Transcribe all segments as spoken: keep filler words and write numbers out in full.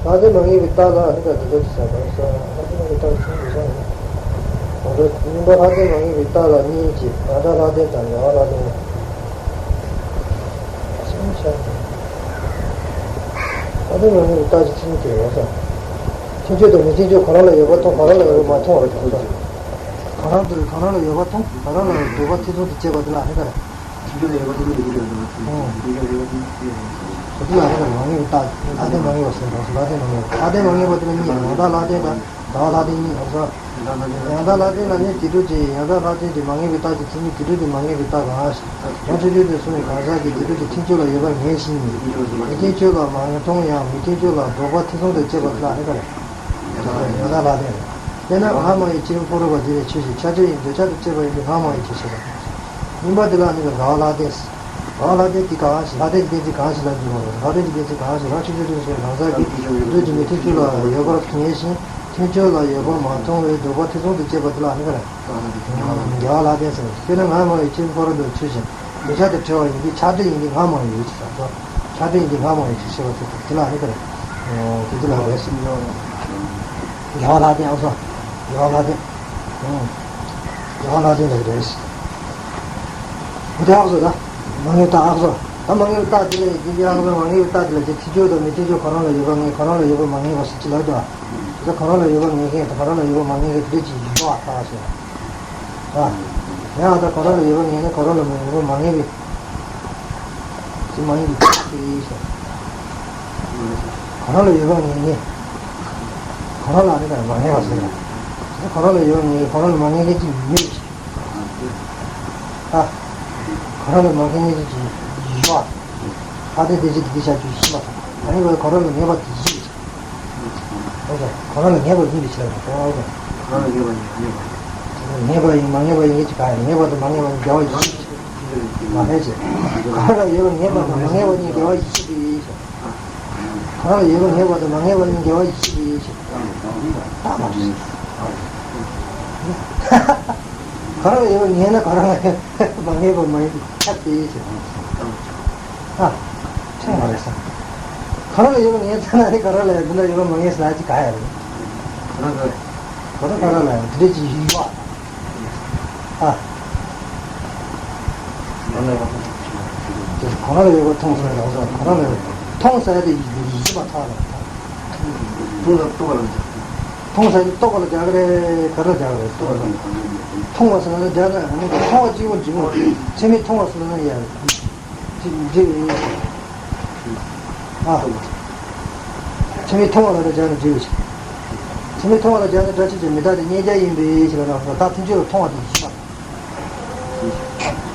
ལྷ་ལྡན་མ་ངེས་པའི་རྟགས་ལ་ཨ་ནི་ད་དེ་ཚོ་དེ་ཟེར་བ་སོ། ལྷ་ལྡན་མ་ངེས་པའི་རྟགས་ཀྱི་ཚིག་འདི་བཞག་ནས། ང་ཚོ་གཉིས་པ་ལྷ་ལྡན་མ་ངེས་པའི་རྟགས་ལ་གཉིས་ཀྱི་ང་འདྲ་ལྷ་ལྡན་དང་འགལ་བ་ལྷ་ལྡན། ལྷ་ལྡན་མ་ངེས་པའི་རྟགས་ཀྱི་ཚིག་གཉིས་དེ་ཡོད་ས། མཐུན་ཕྱོགས་དང་མི་མཐུན་ཕྱོགས་གང་རུང་ལ་ཡོད་པ་མཐོང་གང་རུང་ལ་ཡོད་པ་མ་མཐོང་བར་གྱུར་ས། གང་རུང་དུ་གང་རུང་ལ་ཡོད་པ་མཐོང་གང་རུང་ལ་ལྡོག་པ་ཐེ་ཚོམ་དུ་སྐྱེས་པ་དེ་ལ་ཨ་ནི་ད་རེད། ཐེ་ཚོམ་ལ་ཡོད་པ་ཐེ་ཚོམ་དུ་སྐྱེས་པ་དེ་ལ་ཨ་ནི་ད་རེད། མ་ངེས་པའི་རྟགས་ལྷ་ལྡན་མ་ངེས་པ་ཟེར་བ་སོ། ལྷ་ལྡན་མ་ངེས་པ་དེ་ལ་གཉིས་ཡང་དག་ལྷ་ལྡན་དང་འགལ་བ་ལྷ་ལྡན་གཉིས་ཡོད་ས། ཡང་དག་ལྷ་ལྡན་ལ་ནི་དེ་འཕྲོ་ཅན་ཡང་དག་ལྷ་ལྡན་གྱི་མ་ངེས་པའི་རྟགས་ཀྱི་མཚན་ཉིད་དེ་འཕྲོ་ཅན་མ་ངེས་པའི་རྟགས་གང་ཞིག་ཡང་ཆོས་ཅན་དུ་སོང་བའི་གང་ཟག་གིས་དེ་འཕྲོ་ཅན་མཐུན་ཕྱོགས་ལ་ཡོད་པར་ངེས་ཤིང་། མི་མཐུན་ཕྱོགས་ལ་མ་མཐོང་ཡང་མི་མཐུན་ཕྱོགས་ལ་ལྡོག་པ་ཐེ་ཚོམ་དུ་སྐྱེས་པ་དེ་ལ་ཨ་ནི་ད་རེད། ཡང་དག་ལྷ་ལྡན་རེད། དཔེར་ན་ང་མ་ཡིན་ཕྱི་རོལ་ཕ་རོལ་པོ་དེ་ལས་ཆོས་ཅན་ཆ་འདྲ་ཡིན་འདོད་ཆགས་དང་བཅས་པ་ཡིན་པས་ང་མ་ཡིན་ཞེས་བཤད་པ། གཉིས་པ་དེ་ལ་ནི་འགལ་བ་ལྷ་ལྡན། འགལ་བ་ལྷ་ལྡན་དེ་གང་ཞིག་ལྷ་ལྡན་གྱི་གཏན་ཚིགས་གང་ཞིག་ལ་འཇུག་པ་རེད། ལྷ་ལྡན་གྱི་གཏན་ཚིགས་གང་ཞིག་རང་ཆོས་ཅན་དུ་སོང་བའི་གང་ཟག་གིས་དེ་འཕྲོ་ཅན་མི་མཐུན་ཕྱོགས་ལ་ཡོད་པར་ངེས་ཤིང་མཐུན་ཕྱོགས་ལ་ཡོད་པར་མ་མཐོང་བས་ལྡོག་པ་ཐེ་ཚོམ་དུ་སྐྱེས་པ་དེ་ལ་ནི་ག་རེ། འགལ་བ་ལྷ་ལྡན་ཟེར། དཔེར་ན་ང་མ་ཡིན་ཕྱི་རོལ་ཕ་རོལ་པོའི་ཆོས་ཅན། འདོད་ཆགས་དང་བྲལ་བ་ཡིན་གྱི་ཆགས་བྲལ་ཡིན་གྱི་ང་མ་ཡིན་ཞེས་བྱ་བ། ཆགས་བྲལ་ཡིན་གྱི་ང་མ་ཡིན་ཞེས་བཤད་པ་དེ་དེ་ལ་ནི་ག་རེ། དེ་དེ་ལ་རེད་ཟེར། འགལ་བ་ལྷ་ལྡན་ཨང་སོ། འགལ་བ་ལྷ་ལྡན། འགལ་བ་ལྷ་ལྡན་ལ་རེད། འདི་ཨང་སོ་ད། མ་ངེས་རྟགས་ཨང་སོ། ད་མ་ངེས་རྟགས་དེ་ལ་ཡིན་གྱི་ཨང་སོ། མ་ངེས་རྟགས་དེ་ལ་ཅི་མཐུན་ཕྱོགས་དང་མི་མཐུན་ཕྱོགས་གང་རུང་ལ་ཡོད་པ་ངེས་གང་རུང་ལ་ཡོད་པ་མ་ངེས་པ་ཟེར་གྱི་ལབ་དོ། དེ་གང་རུང་ལ་ཡོད་པ་ངེས་མཁན་དང་གང་རུང་ལ་ཡོད་པ་མ་ངེས་མཁན་དེ་འདྲ་ཅིག་ཡིན་པ་ཨ་ཐག་ཆོད། ཨ། ཡང་ཨ་ད་གང་རུང་ལ་ཡོད་པ་ངེས་ནས་གང་རུང་ལ་མ་ཡོད་པ་མ་ངེས་པའི། ཅི་མ་ཡིན་པའི་ཚིག་ཡིན་ཞེས། གང་རུང་ལ་ཡོད་པ་ངེས་ནས། གང་རུང་ལ་ནི་གང་མ་ངེས་པ་ཟེར་ན། གང་རུང་ལ་ཡོད་པ་ངེས་གང་རུང་ལ་མ་ངེས་མཁན་ཅིག་མེད་ཞེས། ཨ། གང་རུང་ལ་མ་ངེས་མཁན་ཅིག་ཡོད། ཨ་དེ་དེ་ཅིག་དེ་ཆ་ཆུ་ཤི་མ་ཐག་ཨ་ནི་གང་རུང་ལ་ངེས་པ་དེ་ཡིན་ཞེས། ཨོ་ཙི། གང་རུང་ལ་ངེས་པ་ཡིན་པའི་ཕྱིར་རོ། ཨོ་ཙི། གང་རུང་ལ་ངེས་པ་ཡིན་ངེས་པ། ངེས་པ་ཡིན་མ་ངེས་པ་ཡིན་གྱི་ག་ཡིན། ངེས་པ་དང་མ་ངེས་པ་ཡིན་འགལ་བ་ཡིན། མ་ཕན་ཆེ། གང་རུང་ལ་ཡོད་པ་ངེས་པ་དང་མ་ངེས་པ་གཉིས་འགལ་བ་ཡིན་ཞེས་པའི་ཕྱིར། གང་རུང་ལ་ཡོད་པ་ངེས་པ་དང་མ་ངེས་པ་གཉིས་འགལ་བ་ཡིན་ཞེས་པའི་ཕྱིར། རྟགས་མ་རེད། གང་རུང་ལ་ཡོད་པ་ངེས་ན་གང་རུང་ལ་མ་ངེས་པ་མ་ཡིན་པའི་ཕྱིར་ཏེ་ཞེས། ཨ། ཚང་མ་རེད་ས། གང་རུང་ལ་ཡོད་པ་ངེས་ཚར་ན་ནི་གང་རུང་ལ་ཡོད་འདི་འདྲ་ཡོད་པ་མ་ངེས་ཟེར་ན་ཅི་ག་ཡ་རེད། གང་རུང་གང་རུང་ལ་ཡོད་འདི་འདྲ་ཅི་ཡོད་པ། ཨ། དེ་གང་རུང་ལ་ཡོད་པ་མཐོང་ཟེར་ན་རང་སོ་གང་རུང་ལ་ཡོད་མཐོང་ཟེར་ཡ་དེ་ཡིད་ཡིད་མ་ཐག་ལ། མཐོང་ཟེར་ཡ་དེ་རྟོགས་པ་ལ་རྒྱག་མཐོང་ཟེར་ཡ་དེ་རྟོགས་པ་ལ་རྒྱག་གི་རེད། ག་རེ་ལ་རྒྱག་གི་རེད། རྟོགས་པ་ལ་མཐོང་བ་ཟེར་ན་རྒྱག་ན་མཐོང་བ་གཅིག་པོ་འབྲི་དགོས། ཚད་མས་མཐོང་བ་ཟེར་ན་ཡ། འབྲི་ཨ། ཚད་མས་མཐོང་བ་ལ་ར་སྦྱར་ནས་འབྲི་བའི་ཕྱིར། ཚད་མས་མཐོང་བ་ལ་སྦྱར་ན་སྒྲ་ཆོས་ཅན་མི་རྟག་སྟེ་མཉན་བྱ་ཡིན་པའི་ཕྱིར་ལ་རྟགས་མཐུན་ཕྱོགས་ལ་མཐོང་བ་དེ་ཡིན་པ།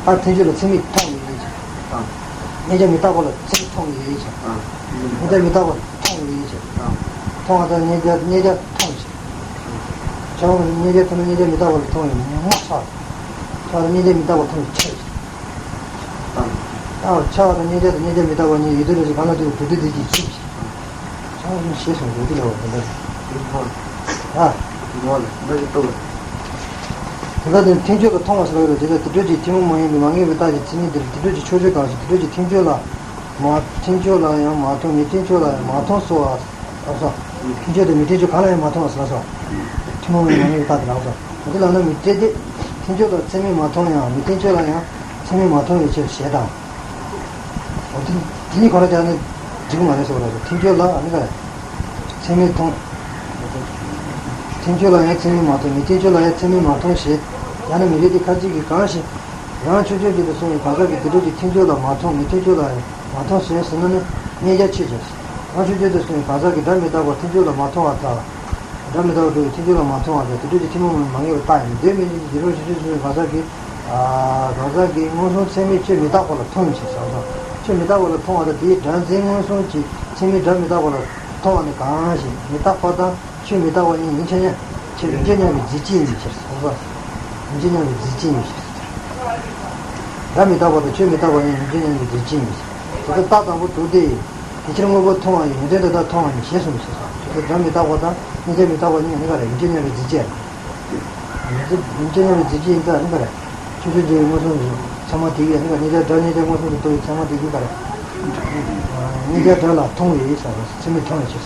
ཨ་མཐུན་ཕྱོགས་ལ་ཚད་མས་མཐོང་ཡོད་པའི་ཕྱིར། མཉན་བྱ་མི་རྟག་པ་ལ་ཚད་མས་མཐོང་ཡོད་པའི་ཕྱིར། མཉན་བྱ་མི་རྟག་པ་ལ་མཐོང་ཡོད་པའི་ཕྱིར། མཐོང་བ་དང་མཉན་བྱ་མཉན་བྱ་མཐོང་ཕྱིར། ཆ་བ་ནི་མཉན་བྱ་མཐོང་ན་མཉན་བྱ་མི་རྟག་པ་ལ་མཐོང་ཡོད་པའི་ངོ་ཚ། ཆ་བ་ནི་མཉན་བྱ་མི་རྟག་པ་མཐོང་བའི་ཕྱིར། ཨ། ཆ་བ་དང་མཉན་བྱ་དང་མཉན་བྱ་མི་རྟག་པ་གཉིས་ཡོད་དོ་ལས་ཀྱི་གང་ལ་དུ་དུ་དུ་དུ་ཀྱི་ཕྱིར། ཆ་བ་ནི་ཤེས་སོང་དུ་དུ་ལ་བ་དུ་ལ། ཨ། དུ་ལ་ལ་ལ་ཡི་དུ་ལ། དེ་ལ་དེ་མཐུན་ཕྱོགས་ལ་མཐོང་བ་ཟེར་བ་ཡོད་ལ་དེ་ལ་དེ་འཕྲོ་ཅན་ཐུན་མོང་མ་ཡིན་པའི་མ་ངེས་པའི་རྟགས་ཀྱི་མཚན་ཉིད་དེར་དེ་འཕྲོ་ཅན་ཕྱོགས་ཆོས་གང་ཞིག་དེ་འཕྲོ་ཅན་མཐུན་ཕྱོགས་ལ་མ་མཐུན་ཕྱོགས་ལ་ཡང་མ་མཐོང་མི་མཐུན་ཕྱོགས་ལ་ཡང་མ་མཐོང་སོ། ཨ་སོ། མཐུན་ཕྱོགས་དང་མི་མཐུན་ཕྱོགས་གང་ལ་ཡང་མ་མཐོང་བ་ཟེར་སོ། ཐུན་མོང་མའི་མ་ངེས་པའི་རྟགས་དེ་ལ་སོ། དེ་ལ་ནི་མི་འབྲེལ་ཏེ། མཐུན་ཕྱོགས་ལ་ཚད་མས་མ་མཐོང་ཡང་མི་མཐུན་ཕྱོགས་ལ་ཡང་ཚད་མས་མ་མཐོང་བའི་ཕྱིར་ཞེས་དང་། འོ་དེ་དེ་གཉིས་ག་རེ་སྦྱར་ན་འགྲིག་གི་མ་རེད་ཟེར་བ་ལ་མཐུན་ཕྱོགས་ལ་ཨ་ནི་ག་རེ། ཚད་མས་མཐོང་། མཐུན་ཕྱོགས་ལ་ཡང་ཚད་མས་མ་མཐོང་མི་མཐུན་ཕྱོགས་ལ་ཡང་ཚད་མས་མ་མཐོང་ཞེས་ཡང་ན་མི་འབྲེལ་ཏེ་ཁ་ཅིག་གིས་གང་ཞིག་རང་ཆོས་ཅན་ཅིག་ཏུ་སོང་བའི་གང་ཟག་གིས་དེ་འཕྲོ་ཅན་མཐུན་ཕྱོགས་ལ་མ་མཐོང་མི་མཐུན་ཕྱོགས་ལ་ཡང་མ་མཐོང་ཞེས་ཟེར་ན་ནི་མཉན་བྱ་ཆོས་ཅན། རང་ཆོས་ཅན་དུ་སོང་བའི་གང་ཟག་གིས་སྒྲ་མི་རྟག་པ་མཐུན་ཕྱོགས་ལ་མ་མཐོང་བ་དང་། སྒྲ་མི་རྟག་པ་སྒྲུབ་པའི་མཐུན་ཕྱོགས་ལ་མ་མཐོང་བ་དང་དེ་འཕྲོ་ཅན་ཐུན་མོང་མ་ངེས་པའི་རྟགས་ཡིན། དེ་མིན་དེ་འཕྲོ་ཅན་ཆོས་ཅན་གང་ཟག་གིས། གང་ཟག་གིས་མངོན་སུམ་ཚད་མས་ཆོས་མི་རྟག་པ་ལ་མཐོང་ཡིན་ཞེས་བྱ་བ་དང་། ཆོས་མི་རྟག་པ་ལ་མཐོང་བ་དང་དེའི་སྒྲ་འཛིན་མངོན་སུམ་གྱི་ཚད་མས་སྒྲ་མི་རྟག་པ་ལ་མཐོང་བ་ནི་གང་ཞིག་མི་རྟག་པ་དང་ཆོས་མི་རྟག་པ་གཉིས་ཡུལ་ཅན་མཉམ་ཆོས་ཡུལ་ཅན་མཉམ་པའི་རྫས་གཅིག་ཡིན་ཞེས་བྱ་བ། ཡུལ་ཅན་མཉམ་པའི་རྫས་གཅིག་ཡིན་ཞེས། སྒྲ་མི་རྟག་པ་དང་ཆོས་མི་རྟག་པ་གཉིས་ཡུལ་ཅན་མཉམ་པའི་རྫས་གཅིག་ཡིན་ཞེས། དེ་ལྟར་རྟགས་དང་པོ་དྲུག་སྟེ། དེ་ཕྱིར་དངོས་པོ་མཐོང་བ་ཡི་ཡོན་ཏན་དེ་དག་མཐོང་བ་ཉིད་ཞེས་གསུངས་ཞེས་སོ། དེ་ཚོ་སྒྲ་མི་རྟག་པ་དང་མཉན་བྱ་མི་རྟག་པ་གཉིས་ནི་ག་རེ་ཡུལ་ཅན་མཉམ་པའི་རྫས་གཅིག་རེད། ཡུལ་ཅན་མཉམ་པའི་རྫས་གཅིག་ཡིན་ཙང་ནི་ག་རེ། ཆོས་ཅན་འབྱུང་བའི་མངོན་སུམ་གྱི་ཚད་མ་དེ་གིས་ནི་ག་མཉན་བྱ་སྒྲ་མཉན་བྱ་མངོན་སུམ་དུ་རྟོགས་པའི་ཚད་མ་དེ་གིས་ག་རེ། མཉན་བྱ་སྒྲ་ལ་མཐོང་བའི་ས་རེད་ཚད་མས་མཐོང་བའི་ཕྱིར།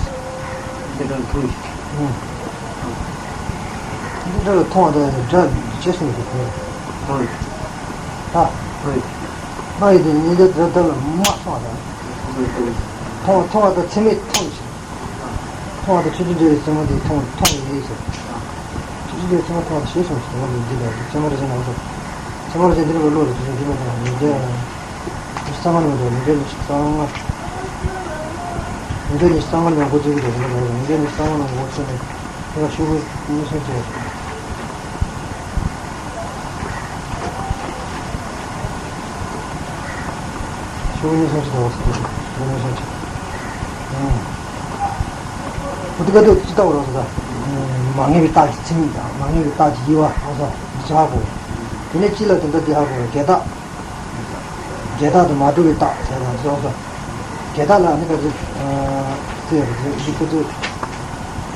དེ་དང་མཐོང་ཞིང་། འདི་འདྲ་ལ་མཐོང་བ་དང་སྒྲ་ཇི་གསུངས་ཀྱི་འདུག་མཐོང་ཞིང་། ད་མཐོང་ཞིང་། སྨྲ་བའི་དོན་ཉན་ཐོས་སྒྲ་དག་ལ་སྨྲ་གསུངས་པ་དང་། མཐོང་བ་མཐོང་བ་དང་ཚད་མས་མཐོང་ཞིང་། མཐོང་བ་དང་ཆོས་ཅན་འབྲེལ་བའི་ཚད་མ་དེ་མཐོང་མཐོང་ཡིན་ཟེར། ཆོས་ཅན་འབྲེལ་བའི་ཚད་མ་མཐོང་བ་ཞེས་གསུངས་ཤིང་། འོ་འདི་འདི་ལ་ཚད་མ་རེ་ཅན་ནང་སོ། ཚད་མ་རེ་ཅན་འདི་ལ་བློ་རེ་ཅན་འདི་ལ་དང་ཉན་ཐོས། ཉི་ཤུ་རྩ་ལྔ་ནས་མ་གཏོགས་ཉན་ཐོས་ཉི་ཤུ་རྩ་ལྔ། ཉན་ཐོས་ཉི་ཤུ་རྩ་ལྔ་ནས་འགོ་བཙུགས་ཀྱི་འདུག་ཉན་ཐོས་ཉི་ཤུ་རྩ་ལྔ་ནས་འགོ་བཙུགས་ནས་དེ་ལ་ཤོག་གུ་གཉིས་གསུམ་བྱས། ཤོག་གུ་གཉིས་གསུམ་བྱས་འདུག་ཤོག་གུ་གཉིས་གསུམ་བྱས། འོ་དེ་ག་དུས་ཅི་ལྟ་བ་རོགས་ཟེར་ད། མ་ངེས་པའི་རྟགས་ཀྱི་མཚན་ཉིད་དང་མ་ངེས་པའི་རྟགས་ཀྱི་དབྱེ་བ་ཨོ་སོ་འདི་ཧ་གོ། དེ་ནས་སྤྱི་ལ་དེ་འདྲ་འདི་ཧ་གོ་འགལ་རྟགས། འགལ་རྟགས་དང་མ་གྲུབ་པའི་རྟགས་ཟེར་བ་ཟོ་སོ། འགལ་རྟགས་ལ་ནི་ག་ཚོད། ཟེར་བ་ཚོད་འདི་ཁོ་ཚོས།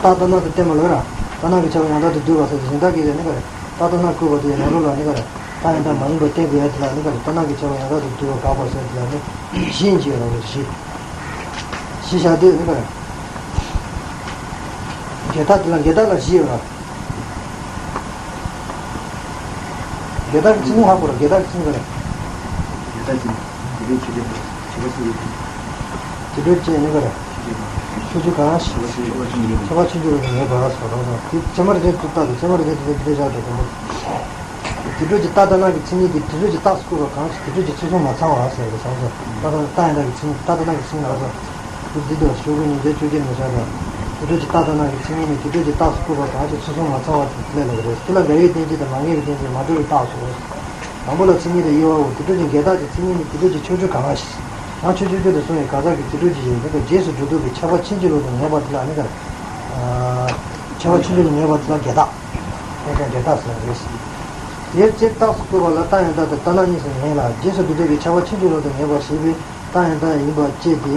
རྟགས་ལྟར་སྣང་དུ་བསྟན་པ་ལོས་ར། ལྟར་སྣང་གི་ཁྱབ་པ་ཡང་དག་ཏུ་འདུས་པ་ཟེར་གཞན་དག་གིས་ནི་ག་རེ། རྟགས་ལྟར་སྣང་བཀོད་པ་དེ་ཡི་ནང་ལོགས་ལ་ནི་ག་རེ། རྟགས་ཡང་དག་མ་ཡིན་པར་བསྟན་དགོས་ཡ་དེ་ལ་ནི་ག་རེ། རྟགས་སྣང་གི་ཁྱབ་པ་ཡང་དག་ཏུ་འདུས་པ་དགག་པ་ཟེར་དེ་ལ་ནི། བཞི་ཡིན་གྱི་ཡོད་རེད་བཞི། བཞི་བཞག་དུས་ནི་ག་རེ། འགལ་རྟགས་དེ་ལ་འགལ་རྟགས་ལ་བཞི་ཡོད་ར། འགལ་རྟགས་ཀྱི་མཚན་ཉིད་ཧ་གོ་ར། འགལ་རྟགས་ཀྱི་མཚན་ཉིད་ག་རེ། འགལ་རྟགས་ཀྱི་དེ་ལས་ཆོས་ཅན། ཆོས་པ་ཆོས་ཅན། དེ་འདྲ་ཅན་ནི་ག་རེ། ཆོས་ཅན་གང་ཞིག་ཁྱད་པར་ཆོས་ཅན་ལ་ངེས་པ་སོགས་རང་དང་དེ་ཚད་མ་རེ་ཅན་དུ་བཏགས་ཏེ་ཚད་མ་རེ་ཅན་དུ་དེ་བཞག་པའི་དོན་དུ། དེ་འདྲ་ཅིག་རྟགས་ལྟར་སྣང་གི་མཚན་ཉིད་དེ་དེ་འདྲ་ཅིག་རྟགས་སུ་བཀོད་པ་གང་ཞིག་དེ་འདྲ་ཅིག་ཚུལ་གསུམ་མ་ཚང་བ་ཟེར་བའི་བསམ་ཚུལ། རྟགས་ལྟར་རྟགས་ཡང་དག་གི་མཚན་ཉིད་རྟགས་ལྟར་སྣང་གི་མཚན་ཉིད་ལ་སོགས། དེ་འདི་དང་ཤོག་གུ་ཉིས་བརྒྱ་བཅོ་བརྒྱད་ནས་བཞག་པ། དེ་འདྲ་ཅིག་རྟགས་ལྟར་སྣང་གི་མཚན་ཉིད་ནི་དེ་འདྲ་ཅིག་རྟགས་སུ་བཀོད་པ་གང་ཞིག་ཚུལ་གསུམ་མ་ཚང་བ་དེ་ལས་ལ་རེད། དེ་ལ་འགལ་བའི་གཏན་ཚིགས་དང་མ་ངེས་པའི་གཏན་ཚིགས་མ་གྲུབ་པའི་རྟགས་སོ། དང་པོ་ལ་མཚན་ཉིད་དང་དབྱེ་བའོ། དེ་འདྲ་ཅིག་འགལ་རྟགས་ཀྱི་མཚན་ཉིད་ནི་དེ་འདྲ་ཅིག་ཕྱོགས་ཆོས་གང་ཞིག་ཡང་ཕྱོགས་ཆོས་ཅན་དུ་གསུངས་པའི་གང་ཟག་གི་དེ་འདྲ་ཅིག་ཡིན་ནི་ག་རྗེས་སུ་འགྲོ་ལྡོག་གི་ཁྱབ་པ་ཕྱིན་ཅི་ལོག་ཏུ་ངེས་པ་དེ་ལ་ནི་ག་ཁྱབ་པ་ཕྱིན་ཅི་ལོག་ངེས་པ་དེ་ལ་འགལ་རྟགས། དེ་ཀ་འགལ་རྟགས་ཟེར་བ་རེད། དེར་སྤྱིར་རྟགས་སུ་བཀོད་པ་ལ་རྟགས་ཡང་དག་དང་ལྟར་སྣང་གཉིས་སུ་ངེས་ལ་རྗེས་སུ་འགྲོ་ལྡོག་གི་ཁྱབ་པ་ཕྱིན་ཅི་ལོག་ཏུ་ངེས་པར་བྱེད་པའི་རྟགས་ཡང་དག་ཡིན་པ་བཅས་ཏེ།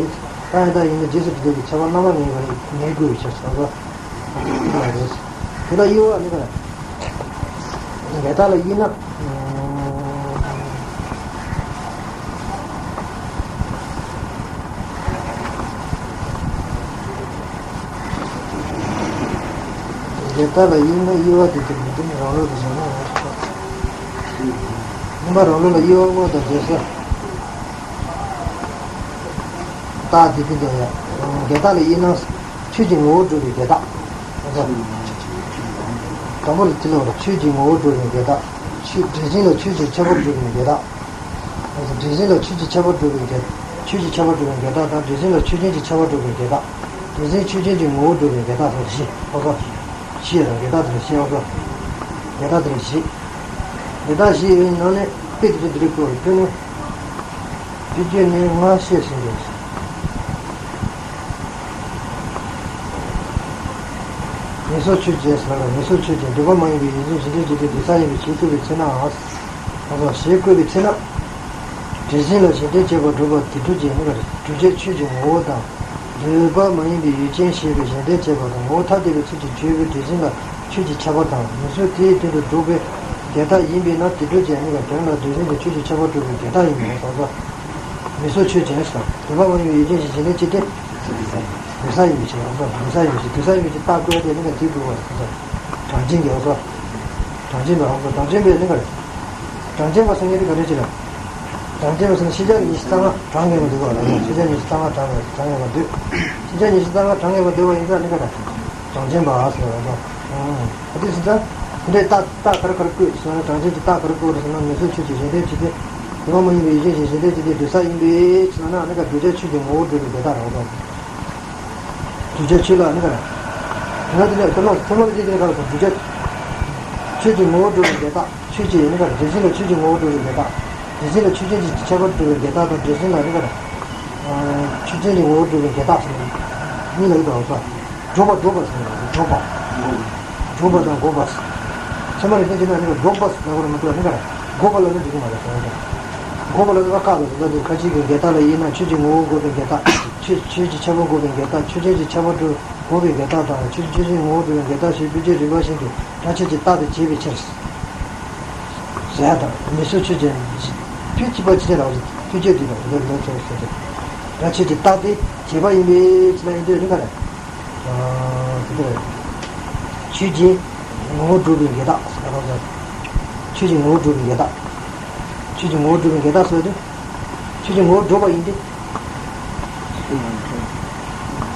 རྟགས་ཡང་དག་ཡིན་ན་རྗེས་སུ་འགྲོ་ལྡོག་གི་ཁྱབ་པ་རྣམ་པར་ངེས་པ་ངེས་དགོས་པའི་ཕྱིར་ཟེར་བ་རེད། དེ་ལ་དབྱེ་བ་ནི་ག་རེ། འགལ་རྟགས་ལ་དབྱེ་ན། འགལ་རྟགས་ལ་དབྱེ་ན་དབྱེ་བ་དེ་དེ་མི་མཐུན་རང་ལུགས་དང་ངོ་བོ་རང་ལུགས་པ། དབྱེ་བ་རང་ལུགས་ལ་དབྱེ་བ་དངོས་དང་འགལ་ས། རྟགས་དེ་དེ་འདྲ་ཡ། འགལ་རྟགས་ལ་དབྱེ་ན། ཆོས་ཀྱི་ངོ་བོར་གྲུབ་པའི་འགལ་རྟགས། དང་པོ་ལ་ཅི་ལབ་པ་ཆོས་ཀྱི་ངོ་བོར་གྲུབ་པའི་འགལ་རྟགས། ཆོས་འབྲས་གཞན་ལ་ཆོས་ཀྱི་ཁྱད་པར་གྲུབ་པའི་འགལ་རྟགས། འབྲས་གཞན་ལ་ཆོས་ཀྱི་ཁྱད་པར་གྲུབ་པའི་འགལ། ཆོས་ཀྱི་ཁྱད་པར་གྲུབ་པའི་འགལ་རྟགས་དང་འབྲས་གཞན་ལ་ཆོས་ཅན་གྱི་ཁྱད་པར་གྲུབ་པའི་འགལ་རྟགས། འབྲས་གཞན་ཆོས་ཅན་གྱི་ངོ་བོར་གྲུབ་པའི་འགལ་རྟགས་དང་བཞི་ཨོ་སོ། བཞི་ཡོད་དང་འགལ་རྟགས་དེ་ལ་བཞི་ཨོ་སོ། འགལ་རྟགས་དེ་ལ་བཞི། འགལ་རྟགས་བཞི་ཡོད་པའི་ནང་ནས་དཔེ་དེ་ཚོ་འདི་རིགས་བཀོད་པ་ལ་དཔེར་ན། དཔེ་བརྗོད་ནི་སྔར་བཤད་ཟིན་ཏེ། ངེས་སོགས་ཆོས་ཅན་ཟེར་ལ་ངེས་སོགས་ཆོས་ཅན་སྒྲུབ་པ་མ་ཡིན་པའི་ཡུལ་ཅན་གཞན་དོན་སྤྱི་དེ་སྡུག་བསྔལ་ཡིན་པའི་ཕྱིར་བཀོད་པའི་ཚེ་ནའང་། ཞེས་བཀོད་པའི་ཚེ་ན། འབྲས་གཞན་ལ་གཞན་དོན་བྱེད་པར་སྒྲུབ་པ་དེ་སྒྲུབ་བྱེད་ནི་ག་རེ་སྒྲུབ་བྱེད་ཆོས་ཀྱི་ངོ་བོ་དང་། སྒྲུབ་པ་མ་ཡིན་པའི་ཡུལ་ཅན་ཞེས་པའི་གཞན་དོན་བྱེད་པ་དང་ངོ་བོ་ཐ་དད་པའི་ཚུལ་གྱིས་བརྗོད་པའི་འབྲས་གཞན་ལ་ཆོས་ཀྱི་ཁྱད་པར་དང་ངེས་སོགས་དེའི་དོན་དུ་སྒྲུབ་པའི་འགལ་རྟགས་ཡིན་པས་ན་དེ་སྒྲུབ་བྱེད་ནི་ག་དོན་ལ་འབྲས་གཞན་གྱི་ཆོས་ཀྱི་ཁྱད་པར་སྒྲུབ་པའི་འགལ་རྟགས་ཡིན་ནོ་ཟེར་སོ། ངེས་སོགས་ཆོས་ཅན་ཟེར། སྒྲུབ་པ་མ་ཡིན་པའི་ཡུལ་ཅན་ཞེས་གཞན་དོན་སྤྱི་དེ། སྡུག་བསྔལ་ཡིན་པའི་ཕྱིར་ཨོ་སོ། སྡུག་བསྔལ་ཡིན་པའི་ཕྱིར་སྡུག་བསྔལ་ཡིན་པའི་ཕྱིར་རྟགས་བཀོད་དེ་ནི་ག་དེའི་དགོས་པ་རེད་ཟེར། གྲངས་ཅན་གྱི་ཨོ་སོ། གྲངས་ཅན་པའི་ཨོ་སོ། གྲངས་ཅན་པའི་ནི་ག་རེད། གྲངས་ཅན་པ་ཟེར་མཁན་དེ་ག་རེ་ཅི་རེད། གྲངས་ཅན་པ་ཟེར་ན་ཤེས་བྱ་ཉི་ཤུ་རྩ་ལྔ་གྲངས་ངེས་པ་འདུས་པ་ལ་ནི་ཤེས་བྱ་ཉི་ཤུ་རྩ་ལྔ་གྲངས་ངེས་གྲངས་ངེས་པ་འདུས། ཤེས་བྱ་ཉི་ཤུ་རྩ་ལྔ་གྲངས་ངེས་པ་འདུས་པ་ཡིན་ཙང་ནི་ག་རེད། གྲངས་ཅན་པ་ཟེར་བ་ལ། ཨ་དེ་ཟེར་ཙང་། དེ་འདྲའི་རྟགས་རྟགས་ག་རེ་ག་རེ་བཀོད་ཟེར་ན་གྲངས་ཅན་གྱི་རྟགས་ག་རེ་བཀོད་རེད་ཟེར་ན་ངེས་སོགས་ཆོས་ཅན་གཞན་དོན་སྤྱི་དེ། སྒྲུབ་པ་མ་ཡིན་པའི་ཡུལ་ཅན་ཞེས་གཞན་དོན་སྤྱི་དེ་སྡུག་བསྔལ་ཡིན་པའི་ཕྱིར་ན་ནི་ག་སྒྲུབ་བྱེད་ཆོས་ཀྱི་ངོ་བོར་གྲུབ་པའི་འགལ་རྟགས་རེད་བ། སྒྲུབ་བྱེད་ཆོས་ལ་ནི་ག་རེད། དེ་ན་དེ་ནས་དེ་ལ་ཚད་མ་ལ་སྐྱེས་ཏེ་ག་རེ་སོང་སྒྲུབ་བྱེད་ཆོས་ཀྱི་ངོ་བོར་གྲུབ་པའི་འགལ་རྟགས། ཆོས་ཅན་ནི་ག་རེ་འབྲས་གཞན་ལ་ཆོས་ཀྱི་ངོ་བོར་གྲུབ་པའི་འགལ་རྟགས། འབྲས་གཞན་ལ་ཆོས་ཅན་གྱི་ཁྱད་པར་གྲུབ་པའི་འགལ་རྟགས་དང་འབྲས་གཞན་ལ་ནི་ག་རེ། ཆོས་ཅན་གྱི་ངོ་བོར་གྲུབ་པའི་འགལ་རྟགས་ཟེར་ནས་གཉིས་ལ་ཡོད་དོ་ཨོ་སོ། སྒྲོག་པ་སྒྲོག་པ་ཟེར་ནས་སྒྲོག་པ། སྒྲོག་པ་དང་འགོག་པ། ཚད་མ་རེ་ཅན་གྱི་ནང་ནི་སྒྲོག་པ་ཟེར་ལབ་པ་མི་འདུག་ནི་ག་རེ། འགོག་པ་ལབ་ན་འགྲིག་གི་མ་རེད་ཟེར་བ་དང་། འགོག་པ་ལབ་ན་ཁ་ལ་ཟེར་ལབ་དུས་ཁ་ཅིག་གི་འགལ་རྟགས་ལ་དབྱེ་ན་ཆོས་ཀྱི་ངོ་བོ་འགོག་པའི་འགལ་རྟགས། ཆོས་ཆོས་ཀྱི་ཁྱད་པར་འགོག་པའི་འགལ་རྟགས། ཆོས་ཅན་གྱི་ཁྱད་པར་འགོག་པའི་འགལ་རྟགས་དང་ཆོས་ཆོས་ཅན་ངོ་བོ་འགོག་པའི་འགལ་རྟགས་ཞེས་དཔེ་བརྗོད་རིགས་པ་བཞིན་དུ་སྒྲ་ཆོས་ཀྱི་རྟགས་དེ་བྱས་པའི་ཕྱིར། ཟེར་ཡ་དང་ངེས་སོགས་ཆོས་ཅན། ཕུད་གཅིག་པ་ཅི་ཆ་རག་ཟེར་ཕུད་ཆོས་དེ་དང་འདིར་ལོག་ཚོགས་ཟེར་ཏེ། སྒྲ་ཆོས་ཀྱི་རྟགས་དེ་བྱས་པ་ཡིན་པའི་ཕྱིར་ན་ཡིན་དུས་ནི་ག་རེ། ཆོས་ཀྱི་ངོ་བོ་སྒྲུབ་པའི་འགལ་རྟགས་ཟེར་བ་དང་། ཆོས་ཀྱི་ངོ་བོ་སྒྲུབ་པའི་འགལ་རྟགས། ཆོས་ཀྱི་ངོ་བོ་སྒྲུབ་པའི་འགལ་རྟགས་ཟེར་དུས། ཆོས་ཀྱི་ངོ་བོ་སྒྲུབ་པ་ཡིན་ཏེ།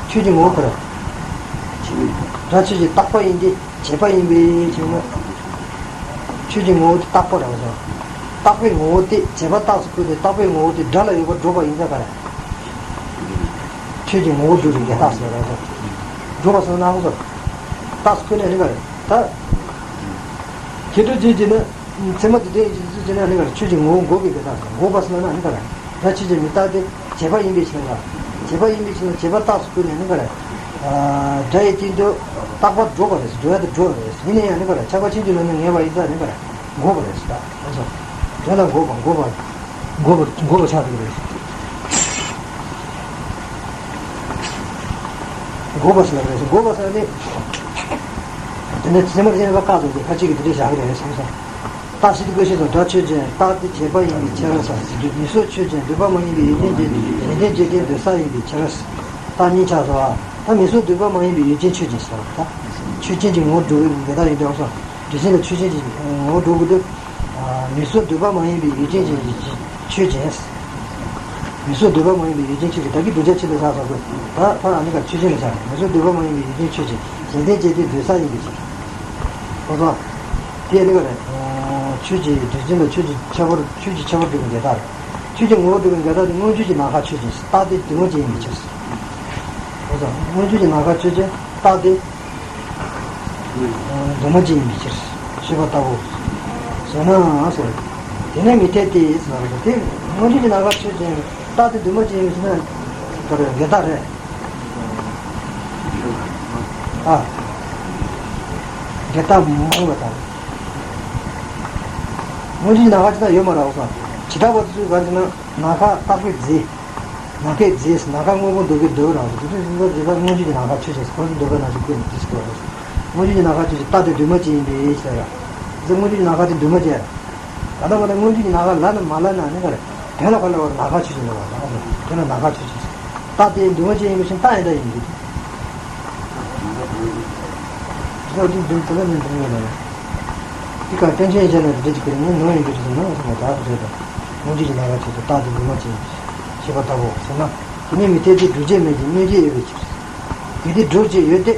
ཆོས་ཀྱི་ངོ་བོ་ག་རེ། སྒྲ་ཆོས་ཀྱི་རྟག་པ་ཡིན་ཏེ། བྱས་པ་ཡིན་པའི་ཕྱིར་ན། ཆོས་ཀྱི་ངོ་བོ་དེ་རྟག་པ་རེད་བ། རྟག་པའི་ངོ་བོ་དེ་བྱས་པ་རྟགས་སུ་བཀོད་དེ་རྟག་པའི་ངོ་བོ་དེ་སྒྲ་ལ་ཡོད་པར་སྒྲུབ་པ་ཡིན་ཙང་ག་རེ། ཆོས་ཀྱི་ངོ་བོ་སྒྲུབ་པའི་འགལ་རྟགས་ཟེར་བ་རེད། སྒྲུབ་པ་ཟེར་ན་ཧང་སོ། རྟགས་སུ་བཀོད་ནས་ནི་ག་རེ། ད། ཁྱེད་ཚོ་ཅིག་བྱས་ན། ཚད་མ་དེ་དོན་གྱི་ཚུལ་བྱས་ན་ནི་ག་རེ། ཆོས་ཀྱི་ངོ་བོ་འགོག་པའི་འགལ་རྟགས་ཟེར། འགོག་པ་ཟེར་ན་ནི་ག་རེ། སྒྲ་ཆོས་ཅན་མི་རྟག་སྟེ། བྱས་པ་ཡིན་པའི་ཕྱིར་ལ། བྱས་པ་ཡིན་པའི་ཕྱིར་ལ་བྱས་པ་རྟགས་སུ་བཀོད་ནས་ནི་ག་རེ། སྒྲ་ཡི་སྟེང་དུ་རྟག་པར་སྒྲུབ་པ་རེད། སྒྲུབ་ཡ་དེ་སྒྲུབ་པ་རེད། ཡིན་ན་ཡང་ནི་ག་རེ། ཆགས་པ་ཕྱིན་ཅི་ལོག་ནས་ངེས་པ་ཡིན་ཙང་ནི་ག་རེ། འགོག་པ་རེད་ཟེར། ད་ཨ་ཙི། དོན་ལ་འགོག་པ་འགོག་པ། འགོག་པ་འགོག་པ་ཆགས་འགྲོ་གི་རེད། འགོག་པ་ཟེར་ལ་རེད། འགོག་པ་ཟེར་ནི། དེ་ནས་ཚད་མ་དེ་ནི་བཀག་འདུག་སྟེ་ཁ་ཅིག་གིས་དེ་འདྲ་བཞག་གི་རེད་བསམ་སོང་། རྟགས་ཤེས་ཀྱི་དགོས་ཤེས་དང་སྒྲ་ཆོས་ཅན་རྟག་སྟེ་བྱས་པ་ཡིན་པའི་ཕྱིར་ཟེར་དུས། མིང་གཟུགས་ཆོས་ཅན་འདོད་པ་མ་ཡིན་པའི་ཡུལ་ཅན་གྱི་གཞན་ལྡན་འབྱེད་ལྡན་འདོད་ས་ཡིན་པའི་ཕྱིར། རྟགས་གཉིས་ཆགས་སོ། ད་མིང་གཟུགས་འདོད་པ་མ་ཡིན་པའི་ཡུལ་ཅན་ཆོས་ཅན་ཟེར་བ་ད། ཆོས་ཅན་གྱི་ངོ་བོ་སྒྲུབ་པའི་འགལ་རྟགས་ཡིན་དུས་སོ། འདོད་བཞིན་ལ་ཆོས་ཅན་གྱི་ངོ་བོ་སྒྲུབ་དགོས་དུས། མིང་གཟུགས་འདོད་པ་མ་ཡིན་པའི་ཡུལ་ཅན་གྱི་ཆོས་ཅན། མིང་གཟུགས་འདོད་པ་མ་ཡིན་པའི་ཡུལ་ཅན་ཆོས་ཅན། ད་གི་བསྒྲུབ་བྱ་ཕྱི་ལ་བཞག་ཟེར་དགོས། ད་ཕར་ཨ་ནི་ག་ཆོས་ཅན་ལ་བཞག་མིང་གཟུགས་འདོད་པ་མ་ཡིན་པའི་ཡུལ་ཅན་ཆོས་ཅན། གཞན་ལྡན་འབྱེད་ལྡན་འདོད་ས་ཡིན་པའི་ཕྱིར། ཁོ་ཚོ། དེ་ཨ་ནི་ག་རེད། ཆོས་ཅན་འདོད་བཞིན་ལ་ཆོས་ཅན་ཁྱད་པར་ཆོས་ཅན་ཁྱད་པར་སྒྲུབ་པའི་འགལ་རྟགས་རེད། ཆོས་ཅན་ངོ་བོ་སྒྲུབ་པའི་འགལ་རྟགས་དེ་མངོན་བརྗོད་ཀྱི་ནམ་མཁའ་ཆོས་ཅན། རྟག་སྟེ་འདུས་མ་བྱས་ཡིན་པའི་ཕྱིར། ཁོ་ཚོ། མངོན་བརྗོད་ཀྱི་ནམ་མཁའ་ཆོས་ཅན་རྟག་སྟེ། འདུས་མ་བྱས་ཡིན་པའི་ཕྱིར། ཞེས་པ་ལྟ་བུ། ཟེར་ན་ཟེར། དེ་ནས་མི་འཐད་དེ་ཟེར་བ་དེ། མངོན་བརྗོད་ཀྱི་ནམ་མཁའ་ཆོས་ཅན། རྟག་སྟེ་འདུས་མ་བྱས་ཡིན་པའི་ཕྱིར་ན། ག་རེ་འགལ་རྟགས་རེད། ཨ། འགལ་རྟགས་མང་བ་དང་། མངོན་བརྗོད་ཀྱི་ནམ་མཁའ་ཅི་ལྟར་ཡོད་མ་རེད་ཟེར། བྱེ་བྲག་པ་དེ་ཚོས་ག་རེ་ཟེར་ན། ནམ་མཁའ་རྟག་པའི་རྫས། ནམ་མཁའི་རྫས། ནམ་མཁའ་དངོས་པོ་འདོད་པའི་འདོད་པ་རང་བཞིན། དེ་ཚོའི་སེམས་ཙམ་བྱེད་པ་མངོན་བརྗོད་ཀྱི་ནམ་མཁའ་ཆོས་ཅན། ཁོ་ཚོའི་འདོད་པ་ནང་བཞིན་བཀོད་ནས་དེ་ཟེར་བ་རེད། མངོན་བརྗོད་ཀྱི་ནམ་མཁའ་ཆོས་ཅན། རྟག་སྟེ་འདུས་མ་བྱས་ཡིན་པའི་ཕྱིར་ར། དེ་མངོན་བརྗོད་ཀྱི་ནམ་མཁའ་དེ་འདུས་མ་བྱས་ར། ད་ལྟ་བར་དུ་མངོན་བརྗོད་ཀྱི་ནམ་མཁའ་ལབ་ན་མ་ལབ་ན་ནི་ག་རེ། དོན་ལ་ག་རེ་ལབ་པ་རེད། ནམ་མཁའ་ཆོས་ཅན་ལབ་པ་རེད། དོན་ལ་ནམ་མཁའ་ཆོས་ཅན། རྟག་སྟེ་འདུས་མ་བྱས་ཡིན་པའི་ཕྱིར་རྟག་ཡིན་དང་ཡིན་གྱི། རྟག་སྟེ་འདུས་དེ་ལ་ནི་འདུས་མ་ལབ་ན། དེ་ག་རྟེན་ཅན་ཡིན་ན་དེ་འདྲ་ཅིག་གི་ནི་ནོར་ཡིན་གྱི་རེད་ཟེར་ན་ཟེར་བ་ད་རེད་དོ། མངོན་བརྗོད་ཀྱི་ནམ་མཁའ་ཆོས་ཅན། རྟག་སྟེ་འདུས་མ་བྱས་ཡིན་པའི་ཕྱིར། ཞེས་པ་ལྟ་བུ་ཟེར་ན། དེ་ནས་མི་འཐད་དེ་སྒྲུབ་བྱེད་མེད་ཅིང་མངོན་བརྗོད་ཡོད་པའི་ཕྱིར། གལ་ཏེ་སྒྲུབ་བྱེད་ཡོད་དེ།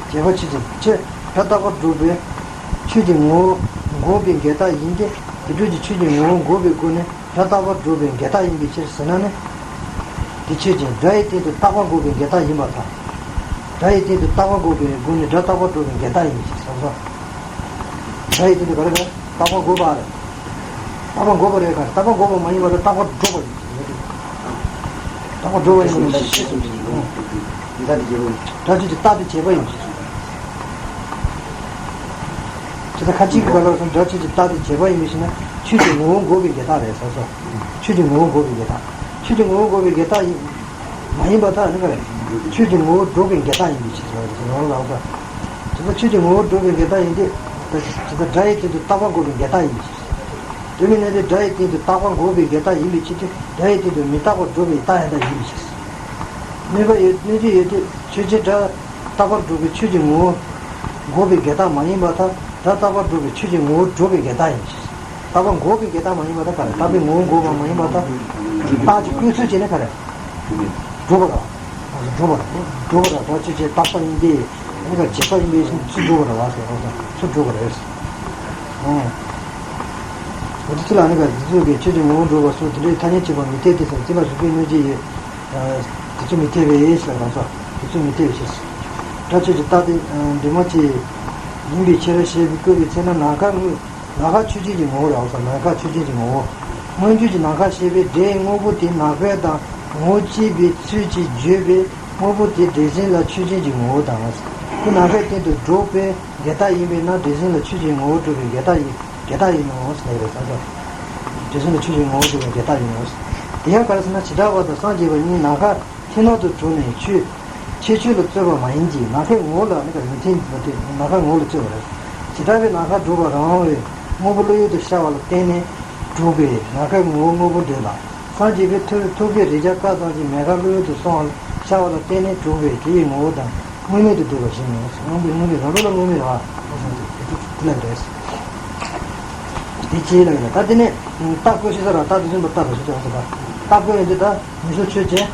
བྱས་པ་ཆོས་ཅན། ཕྱིར་སྒྲ་རྟག་པར་སྒྲུབ་པའི་ཆོས་ཀྱི་ངོ་བོ་འགོག་པའི་འགལ་རྟགས་ཡིན་ཏེ། དེ་སྒྲུབ་ཀྱི་ཆོས་ཀྱི་ངོ་བོ་འགོག་པའི་སྒོ་ནས་སྒྲ་རྟག་པར་སྒྲུབ་པའི་འགལ་རྟགས་ཡིན་པའི་ཕྱིར་ཟེར་ན་ནི། དེ་ཆོས་ཅན། སྒྲ་ཡི་སྟེང་དུ་རྟག་པ་འགོག་པའི་འགལ་རྟགས་ཡིན་པར་ཐལ། སྒྲ་ཡི་སྟེང་དུ་རྟག་པ་འགོག་པའི་སྒོ་ནས་སྒྲ་རྟག་པར་སྒྲུབ་པའི་འགལ་རྟགས་ཡིན་པའི་ཕྱིར་ཟེར་སོ། སྒྲ་ཡི་སྟེང་དུ་ག་རེ་རེད། རྟག་པ་འགོག་པ་རེད། རྟག་པ་འགོག་པ་རེད་ག་རེ། རྟག་པ་འགོག་པ་མ་ཡིན་པར་ཐལ། རྟག་པར་སྒྲུབ་པ་ཡིན། རྟག་པར་སྒྲུབ་པ་ཡིན་པ་ལ་ཤེས་སོ། སྒྲ་ཆོས་ཅན། རྟག་སྟེ་བྱས་པ་ཡིན་པའི་ཕྱིར། ཇི་ལྟར་ཁ་ཅིག་གིས་ག་ལ་སོང་། སྒྲ་ཆོས་ཅན། རྟག་སྟེ་བྱས་པ་ཡིན་པའི་ཕྱིར་ན་ཆོས་ཀྱི་ངོ་བོ་འགོག་པའི་འགལ་རྟགས་རེད་ཟེར་སོ། ཆོས་ཀྱི་ངོ་བོ་འགོག་པའི་འགལ་རྟགས། ཆོས་ཀྱི་ངོ་བོ་འགོག་པའི་འགལ་རྟགས་ཡིན། མ་ཡིན་པར་ཐལ་ནི་ག་རེ། ཆོས་ཀྱི་ངོ་བོ་སྒྲུབ་པའི་འགལ་རྟགས་ཡིན་པའི་ཕྱིར་ཟེར་བ་རེད་ཟེར་བ་ལ་སོ། ཇི་ལྟར་ཆོས་ཀྱི་ངོ་བོ་སྒྲུབ་པའི་འགལ་རྟགས་ཡིན་ཏེ། ཇི་ལྟར་སྒྲ་ཡི་སྟེང་དུ་རྟག་པ་འགོག་པའི་འགལ་རྟགས་ཡིན་པའི་ཕྱིར། དེ་མིན་ན་དེ་སྒྲ་ཡི་སྟེང་དུ་རྟག་པ་འགོག་པའི་འགལ་རྟགས་ཡིན་པའི་ཕྱིར་ཏེ། སྒྲ་ཡི་སྟེང་དུ་མི་རྟག་པ་སྒྲུབ་པའི་རྟགས་ཡང་དག་ཡིན་པའི་ཕྱིར། གནོད་པ་ཡོད། གནོད་བྱེད་ཡོད་དེ། ཆོས་ཅན། སྒྲ་རྟག་པར་སྒྲུབ་པའི་ཆོས་ཀྱི་ངོ་བོ་འགོག་པའི་འགལ་རྟགས་མ་ཡིན་པར་ཐལ། སྒྲ་རྟག་པར་སྒྲུབ་པའི་ཆོས་ཀྱི་ངོ་བོ་སྒྲུབ་པའི་འགལ་རྟགས་ཡིན་པའི་ཕྱིར། རྟག་པ་འགོག་པའི་འགལ་རྟགས་མ་ཡིན་པར་ཐལ། ག་རེ། རྟག་པའི་ངོ་བོ་འགོག་པ་མ་ཡིན་པར་ཐལ། རྟགས་ཀྱི་བཀོད་ཚུལ་བྱས་ནས་ག་རེ། སྒྲུབ་པ་ར། སྒྲུབ་པ་ར། སྒྲུབ་པ་ར། སྒྲ་ཆོས་ཅན་རྟག་པ་ཡིན་ཏེ། ཨ་ནི་ག་བྱས་པ་ཡིན་པའི་ཕྱིར་ཚུར་སྒྲུབ་པ་ར་བ་ཟེར་བ་དང་ཚུར་སྒྲུབ་པ་རེད། ཨོ། འོ་དེ་ཚུལ་ལ་ཨ་ནི་ག་འདི་ཚོ་གི་ཆོས་ཀྱི་ངོ་བོ་སྒྲུབ་པ་སོགས་དེ་འདྲའི་ཐ་སྙད་གཅིག་པ་མི་འཐད་དེ་ཟེར། རྩིས་པ་གཞུག་གུའི་གནོད་བྱེད་ཡོད། དེ་ཚོ་མི་འཐད་པའི་ཕྱིར་རང་སོ། དེ་ཚོ་མི་འཐད་པའི་ཕྱིར། སྒྲ་ཆོས་ཅན་རྟག་སྟེ་འདུས་མ་བྱས་ཡིན་པའི་ཕྱིར་ཞེས་པའི་བཀོད་པའི་ཚེ་ན་ནམ་མཁའ་དངོས། ནམ་མཁའ་ཆོས་ཅན་གྱི་ངོ་བོ་རེད་ཟེར། ནམ་མཁའ་ཆོས་ཅན་གྱི་ངོ་བོ། མངོན་བརྗོད་ཀྱི་ནམ་མཁའ་ཞེས་པའི་སྒྲའི་དངོས་པོ་དེ་ནམ་མཁའི་དང་ངོ་བོ་གཅིག་པའི་ཚུལ་གྱིས་བརྗོད་པའི་དངོས་པོ་དེ་སྒྲས་གཞན་ལ་ཆོས་ཅན་གྱི་ངོ་བོ་དང་། དེ་ནམ་མཁའི་སྟེང་དུ་སྒྲུབ་པའི་འགལ་རྟགས་ཡིན་པས་ན་སྒྲས་གཞན་ལ་ཆོས་ཅན་གྱི་ངོ་བོ་སྒྲུབ་པའི་འགལ་རྟགས་ཡིན། འགལ་རྟགས་ཡིན་ནོ་ཟེར་ནས་རེད་ཟེར་སོ། སྒྲས་གཞན་ལ་ཆོས་ཅན་གྱི་ངོ་བོ་སྒྲུབ་པའི་འགལ་རྟགས་ཡིན་ནོ། དེ་ཡང་ག་རེ་ཟེར་ན། བྱེ་བྲག་པ་དང་སངས་རྒྱས་པ་གཉིས་ནམ་མཁའ་མཐིལ་ནང་དུ་གྲུབ་ནས་ཆོས་ཁྱད་ཆོས་ལ་རྩོད་པ་མ་ཡིན་གྱི། ནམ་མཁའི་ངོ་བོ་ལ་ནི་ག་ཡོན་ཏན་ཡོད་དེ་ནམ་མཁའི་ངོ་བོ་ལ་རྩོད་པ་རེད། བྱེ་བྲག་པས་ནམ་མཁའ་སྒྲུབ་པ་རང་བའི་དངོས་པོ་བློ་ཡུལ་དུ་ཤར་བ་ལ་བརྟེན་ནས་གྲུབ་པས་ནམ་མཁའི་ངོ་བོ་དངོས་པོར་འདོད་ལ། སངས་རྒྱས་པའི་ཐུགས་ཐུགས་ཀའི་རེག་བྱ་ཀ་ཙམ་གྱིས་མེད་དགག་བློ་ཡུལ་དུ་སོང་བ་ཤར་བ་ལ་བརྟེན་ནས་གྲུབ་པས་དེ་ཡི་ངོ་བོ་དང་ དངོས་མེད་དུ་འདོད་པ་གཞན་མེད། དངོས་པོའི་དངོས་མེད་རང་ལུགས་ལ་དངོས་མེད་རེད་བ། དེ་ལ་རེད། དེ་ཅི་ལ་རེད། ད་དེ་ནས་རྟགས་བཀོད་ཤེས་ས་ར་རྟགས་དེ་བཞིན་དུ་རྟགས་དང་ཞེས་བྱ་བ་ཟེར་བ། རྟགས་བཀོད་ཡོང་དུས་ད་མིང་གཟུགས་ཆོས་ཅན།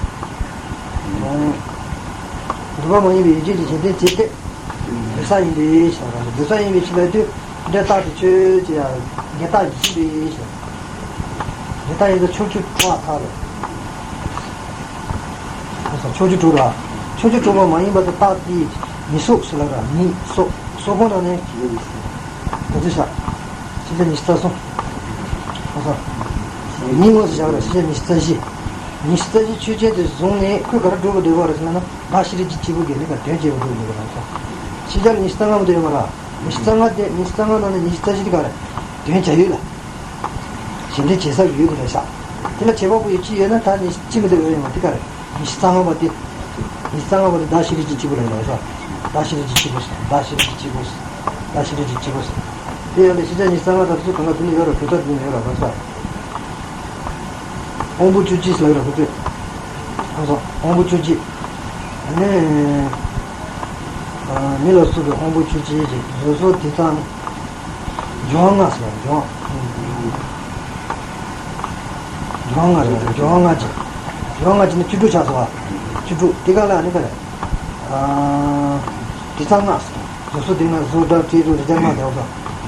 འདོད་པ་མ་ཡིན་པའི་ཡུལ་ཅན་གྱི་གཞན་དོན་བྱེད་དེ། འདོད་ས་ཡིན་པའི་ཕྱིར་རོ། འདོད་ས་ཡིན་པའི་ཕྱིར་ལ་དུས་འདི་རྟགས་དེ་ཆོས་ཅན་ཡང་འགལ་རྟགས་ཡིན་པའི་ཕྱིར། འདི་ལྟ་ཡིན་ཙང་ཕྱོགས་ཆོས་གྲུབ་པ་ཐག་རེད། ཕྱོགས་ཆོས་གྲུབ་ར། ཕྱོགས་ཆོས་གྲུབ་པ་མ་ཡིན་པ་དེ་རྟགས་དེ་ཉེར་གསུམ་ཟེར་ལ་ར། ཉེར་གསུམ། གསུམ་པོ་ནང་ནས་ག་ཚོད་བཞག་ཤེས་བྱ་ཉི་ཤུ་རྩ་གསུམ། ཉེར་དངོས་སུ་བཞག་ར། ཤེས་བྱ་ཉི་ཤུ་རྩ་བཞི། ཉི་ཤུ་རྩ་བཞི་ཆོས་ཅན་དེ་བཟུང་ནས་ཁོས་ག་རེ་སྒྲུབ་པར་འདོད་པ་རེད་ཟེར་ན། བདག་ཤེས་རིག་གི་སྐྱེས་བུ་གིས་ནི་ག་དོན་བྱེད་པར་འདོད་འདོད་པ་རང་སོ། ཤེས་བྱ་ལ་ཉི་ཤུ་རྩ་ལྔ་པོ་དེ་ཡོད་མ་ར། ཉི་ཤུ་རྩ་ལྔ་དེ་ཉི་ཤུ་རྩ་ལྔ་ནང་ནས་ཉི་ཤུ་རྩ་བཞི་དེ་ག་རེ། དོན་བྱ་ཡུལ་ལ། གཞན་དོན་བྱེད་ས་ཡུལ་དེ་ལ་བཞག་དེ་ལ་བྱེད་པ་པོ་ཡོད་ཅི་ཡོད་ན་ད་ཉི་ཤུ་གཅིག་མི་འདུག་ཡོད་ཡོད་མ་དེ་ག་རེ། ཉི་ཤུ་རྩ་ལྔ་པ་དེ། ཉི་ཤུ་རྩ་ལྔ་པ་དེ་བདག་ཤེས་རིག་གི་སྐྱེས་བུ་ལ་ཡོད་ལ་སོ། བདག་ཤེས་རིག་གི་སྐྱེས་བུ། བདག་ཤེས་རིག་གི་སྐྱེས་བུ། བདག་ཤེས་རིག་གི་སྐྱེས་བུ། དེ་ཡང་ལས་ཤེས་བྱ་ཉི་ཤུ་རྩ་ལྔ་དང་དེ་ཚོ་གང་ག་དེ་ནི་ཡོད་ར། གྲུབ་མཐའ་དེ་ནི་ཡོད་ར་བ་ས། དབང་པོ་བཅུ་གཅིག་ཟེར་ལ་ཡོད་ར་ཁོ་ཚོས། ཨ་སོ། དབང་པོ་བཅུ་གཅིག་ཨ་ནི། མི་ལ་སོགས་པའི་དབང་པོ་བཅུ་གཅིག་ཅེས་བཟོད་གསོལ་དེ་ཚང་། སྦྱོར་བ་ལྔ་ཟེར་བ། སྦྱོར་བ། སྦྱོར་བ་ལྔ་རེད། སྦྱོར་བ་ལྔ་ཅིག་སྦྱོར་བ་ལྔ་ཅིག་ནི་བཅུ་དྲུག་ཆགས་སོ། བཅུ་དྲུག་དེ་ག་ལ་ནི་ག་རེད། དེ་ཚང་ལྔ་ཟེར། བཟོད་གསོལ་དེ་ལྔ། བཟོད་སྒྲ་སྤྲེལ་གདུགས་རེ་རྒྱ་ལྔ་དེ་བ།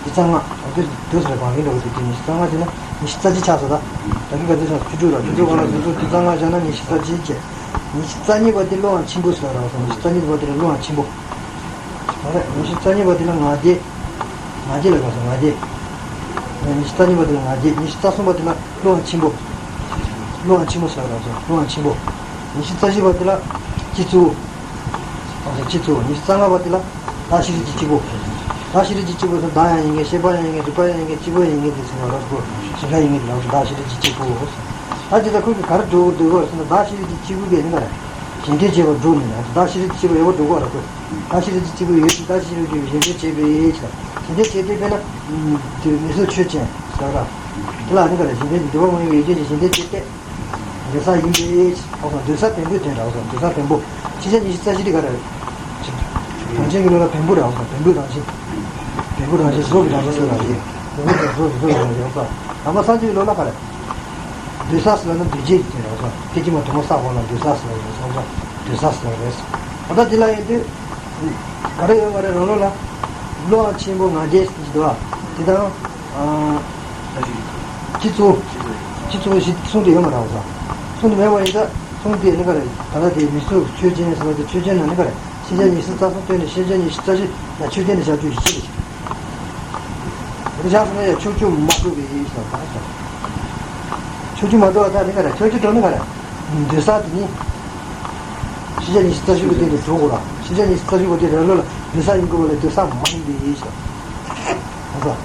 དེ་ཚང་ལྔ། འོ་དེ་དུས་སུ་རེད་བང་གིན་འགྲོ་གི་དུས་དེ་ཉི་ཤུ་རྩ་ལྔ་ཅིག་ན་ཉི་ཤུ་རྩ་གཅིག་ཆགས་སོ། ད་ད་གི་ག་ཚོད་ཆགས། བཅུ་དྲུག་ར། བཅུ་དྲུག་ག་ལ་བཟོད་གསོལ་དེ་ཚང་ལྔ་བཞག་ན་ཉི་ཤུ་རྩ་གཅིག་བྱས། ཉི་ཤུ་རྩ་གཉིས་པ་དེ་བློའང་ཆེན་པོ་ཟེར་ར་སོང་། ཉི་ཤུ་རྩ་གཉིས་པ་དེ་ལ་བློའང་ཆེན་པོ། ཨ་རེ། ཉི་ཤུ་རྩ་གཉིས་པ་དེ་ལ་ང་རྒྱལ། ང་རྒྱལ་ལ་ག་སོང་། ང་རྒྱལ། ཉི་ཤུ་རྩ་གཉིས་པ་དེ་ལ་ང་རྒྱལ། ཉི་ཤུ་རྩ་གསུམ་པ་དེ་ལ་བློའང་ཆེན་པོ། བློའང་ཆེན་པོ་ཟེར་ར་སོང་། བློའང་ཆེན་པོ། ཉི་ཤུ་རྩ་བཞི་པ་དེ་ལ་སྤྱི་གཙུག་ཨ་སོ། སྤྱི་གཙུག་ཉི་ཤུ་རྩ་ལྔ་པ་དེ་ལ་བདག་ཤེས་རིག་གི་སྐྱེས་བུ། བདག་ཤེས་རིག་གི་སྐྱེས་བུ་ཟེར། བདག་ཡང་ཡིན་མཁན། ཤེས་པ་ཡང་ཡིན་མཁན། རིག་པ་ཡང་ཡིན་མཁན། སྤྱི་བོ་ཡང་ཡིན་མཁན་དེ་ཟེར་བ་ར་སོ། ཞིང་ཁ་ཡིན་མཁན་དེ་ལ་བདག་ཤེས་རིག་གི་སྐྱེས་བུ། ད་དེ་ལྟར་ཁོ་གིས་ག་རེ་སྒྲུབ་སྒྲུབ་དགོས་ཟེར་ན། བདག་ཤེས་རིག་གི་སྐྱེས་བུ་གིས་ནི་ག་རེ། གཞན་དོན་བྱེད་པར་སྒྲུབ་ནས་ན། བདག་ཤེས་རིག་གི་སྐྱེས་བུ་ཡོད་པར་སྒྲུབ་དགོས་ར་ཁོས། བདག་ཤེས་རིག་གི་སྐྱེས་བུ་ཡོད་ཅིང་བདག་ཤེས་རིག་གི་གཞན་དོན་བྱེད་པའི་ཕྱིར། གཞན་དོན་བྱེད་དུས་དཔེར་ན། དེ་མིང་གཟུགས་ཆོས་ཅན་ཟེར་བ་ར། དེ་ལ་ནི་ག་རེ། གཞན་དོན་འདོད་པ་མ་ཡིན་པའི་ཡུལ་ཅན་གྱི་གཞན་དོན་བྱེད་དེ། འདོད་ས་ཡིན་པའི་ཕྱིར། འོ་སོང་། འདོད་ས་བེམ་པོའི་དོན་ར། འོ་སོང་། འདོད་ས་བེམ་པོ། ཤེས་བྱ་ཉི་ཤུ་རྩ་བཞི་དེ་ག་རེ། གྲངས་ཅན་གྱི་བློ་ལ་བེམ་པོ་ར། འོ་སོང་། བེམ་པོའི་རང་བཞིན། བེམ་པོའི་རང་བཞིན་གཟུགས་ཀྱི་རང་བཞིན་ཟེར་བ་རེད། བེམ་པོ་དང་གཟུགས་ཀྱི་གཟུགས་ཀྱི་རང་བཞིན། འོ་སོང་། དམ་པ་སངས་རྒྱས་ཀྱི་བློ་ལ་ག་རེ། འདོད་ས་ཟེར་ན་འདོད་བྱེད་ཀྱི་དོན་རེད་སོ། སྐད་ཅིག་མ་དོན་མ་བསགས་གོང་ལ་འདོད་ས་ཟེར་བ་རེད་སོ། འདོད་ས་ཟེར་བ་རེད། ད་ལྟ་དེ་ལ་ཡིན་དུས། ག་རེ་ཡོད་མ་རེད། རང་ལུགས་ལ། བློའང་ཆེན་པོ། ང་རྒྱལ་ཟེར་གྱི་འདུག་བ། དེ་དང་། ཨ། སྤྱི་གཙུག་སྤྱི་གཙུག་བཞི་གསུམ་དེ་ཡོད་མ་རེད་སོ། གསུམ་དེ་མེད་པ་ཡིན་ད། གསུམ་དེ་ནི་ག་རེ། ད་ལྟ་དེ་མིང་གཟུགས་ཆོས་ཅན་ཟེར་བ་དེ་ཆོས་ཅན་ན་ནི་ག་རེ། ཤེས་བྱ་ཉི་ཤུ་རྩ་གསུམ་བསྟན་ནས་ཤེས་བྱ་ཉི་ཤུ་རྩ་བཞི་ཡང་ཆོས་ཅན་དུ་བཞག་རྒྱུ་ཡིན་གཅིག་རེད། འདི་བཞག་སོང་ན་ཡང་ཕྱོགས་ཆོས་མ་གྲུབ་པའི་ཡིན་ཟེར་བ་དང་། ཕྱོགས་ཆོས་མ་གྲུབ་པ་དག་ནི་ག་རེ། ཕྱོགས་ཆོས་གྲུབ་ནི་ག་རེ། འདོད་ས་དེ་ནི། ཤེས་བྱ་ཉི་ཤུ་རྩ་བཞི་པོ་དེ་ནི་གྲུབ་དགོས་ལ། ཤེས་བྱ་ཉི་ཤུ་རྩ་བཞི་པོ་དེ་རང་ལུགས་ལ་འདོད་ས་ཡིན་དགོས་པ་ལ་འདོད་ས་མ་ཡིན་པའི་ཡིན་ཟེར། ཨ་ཙི།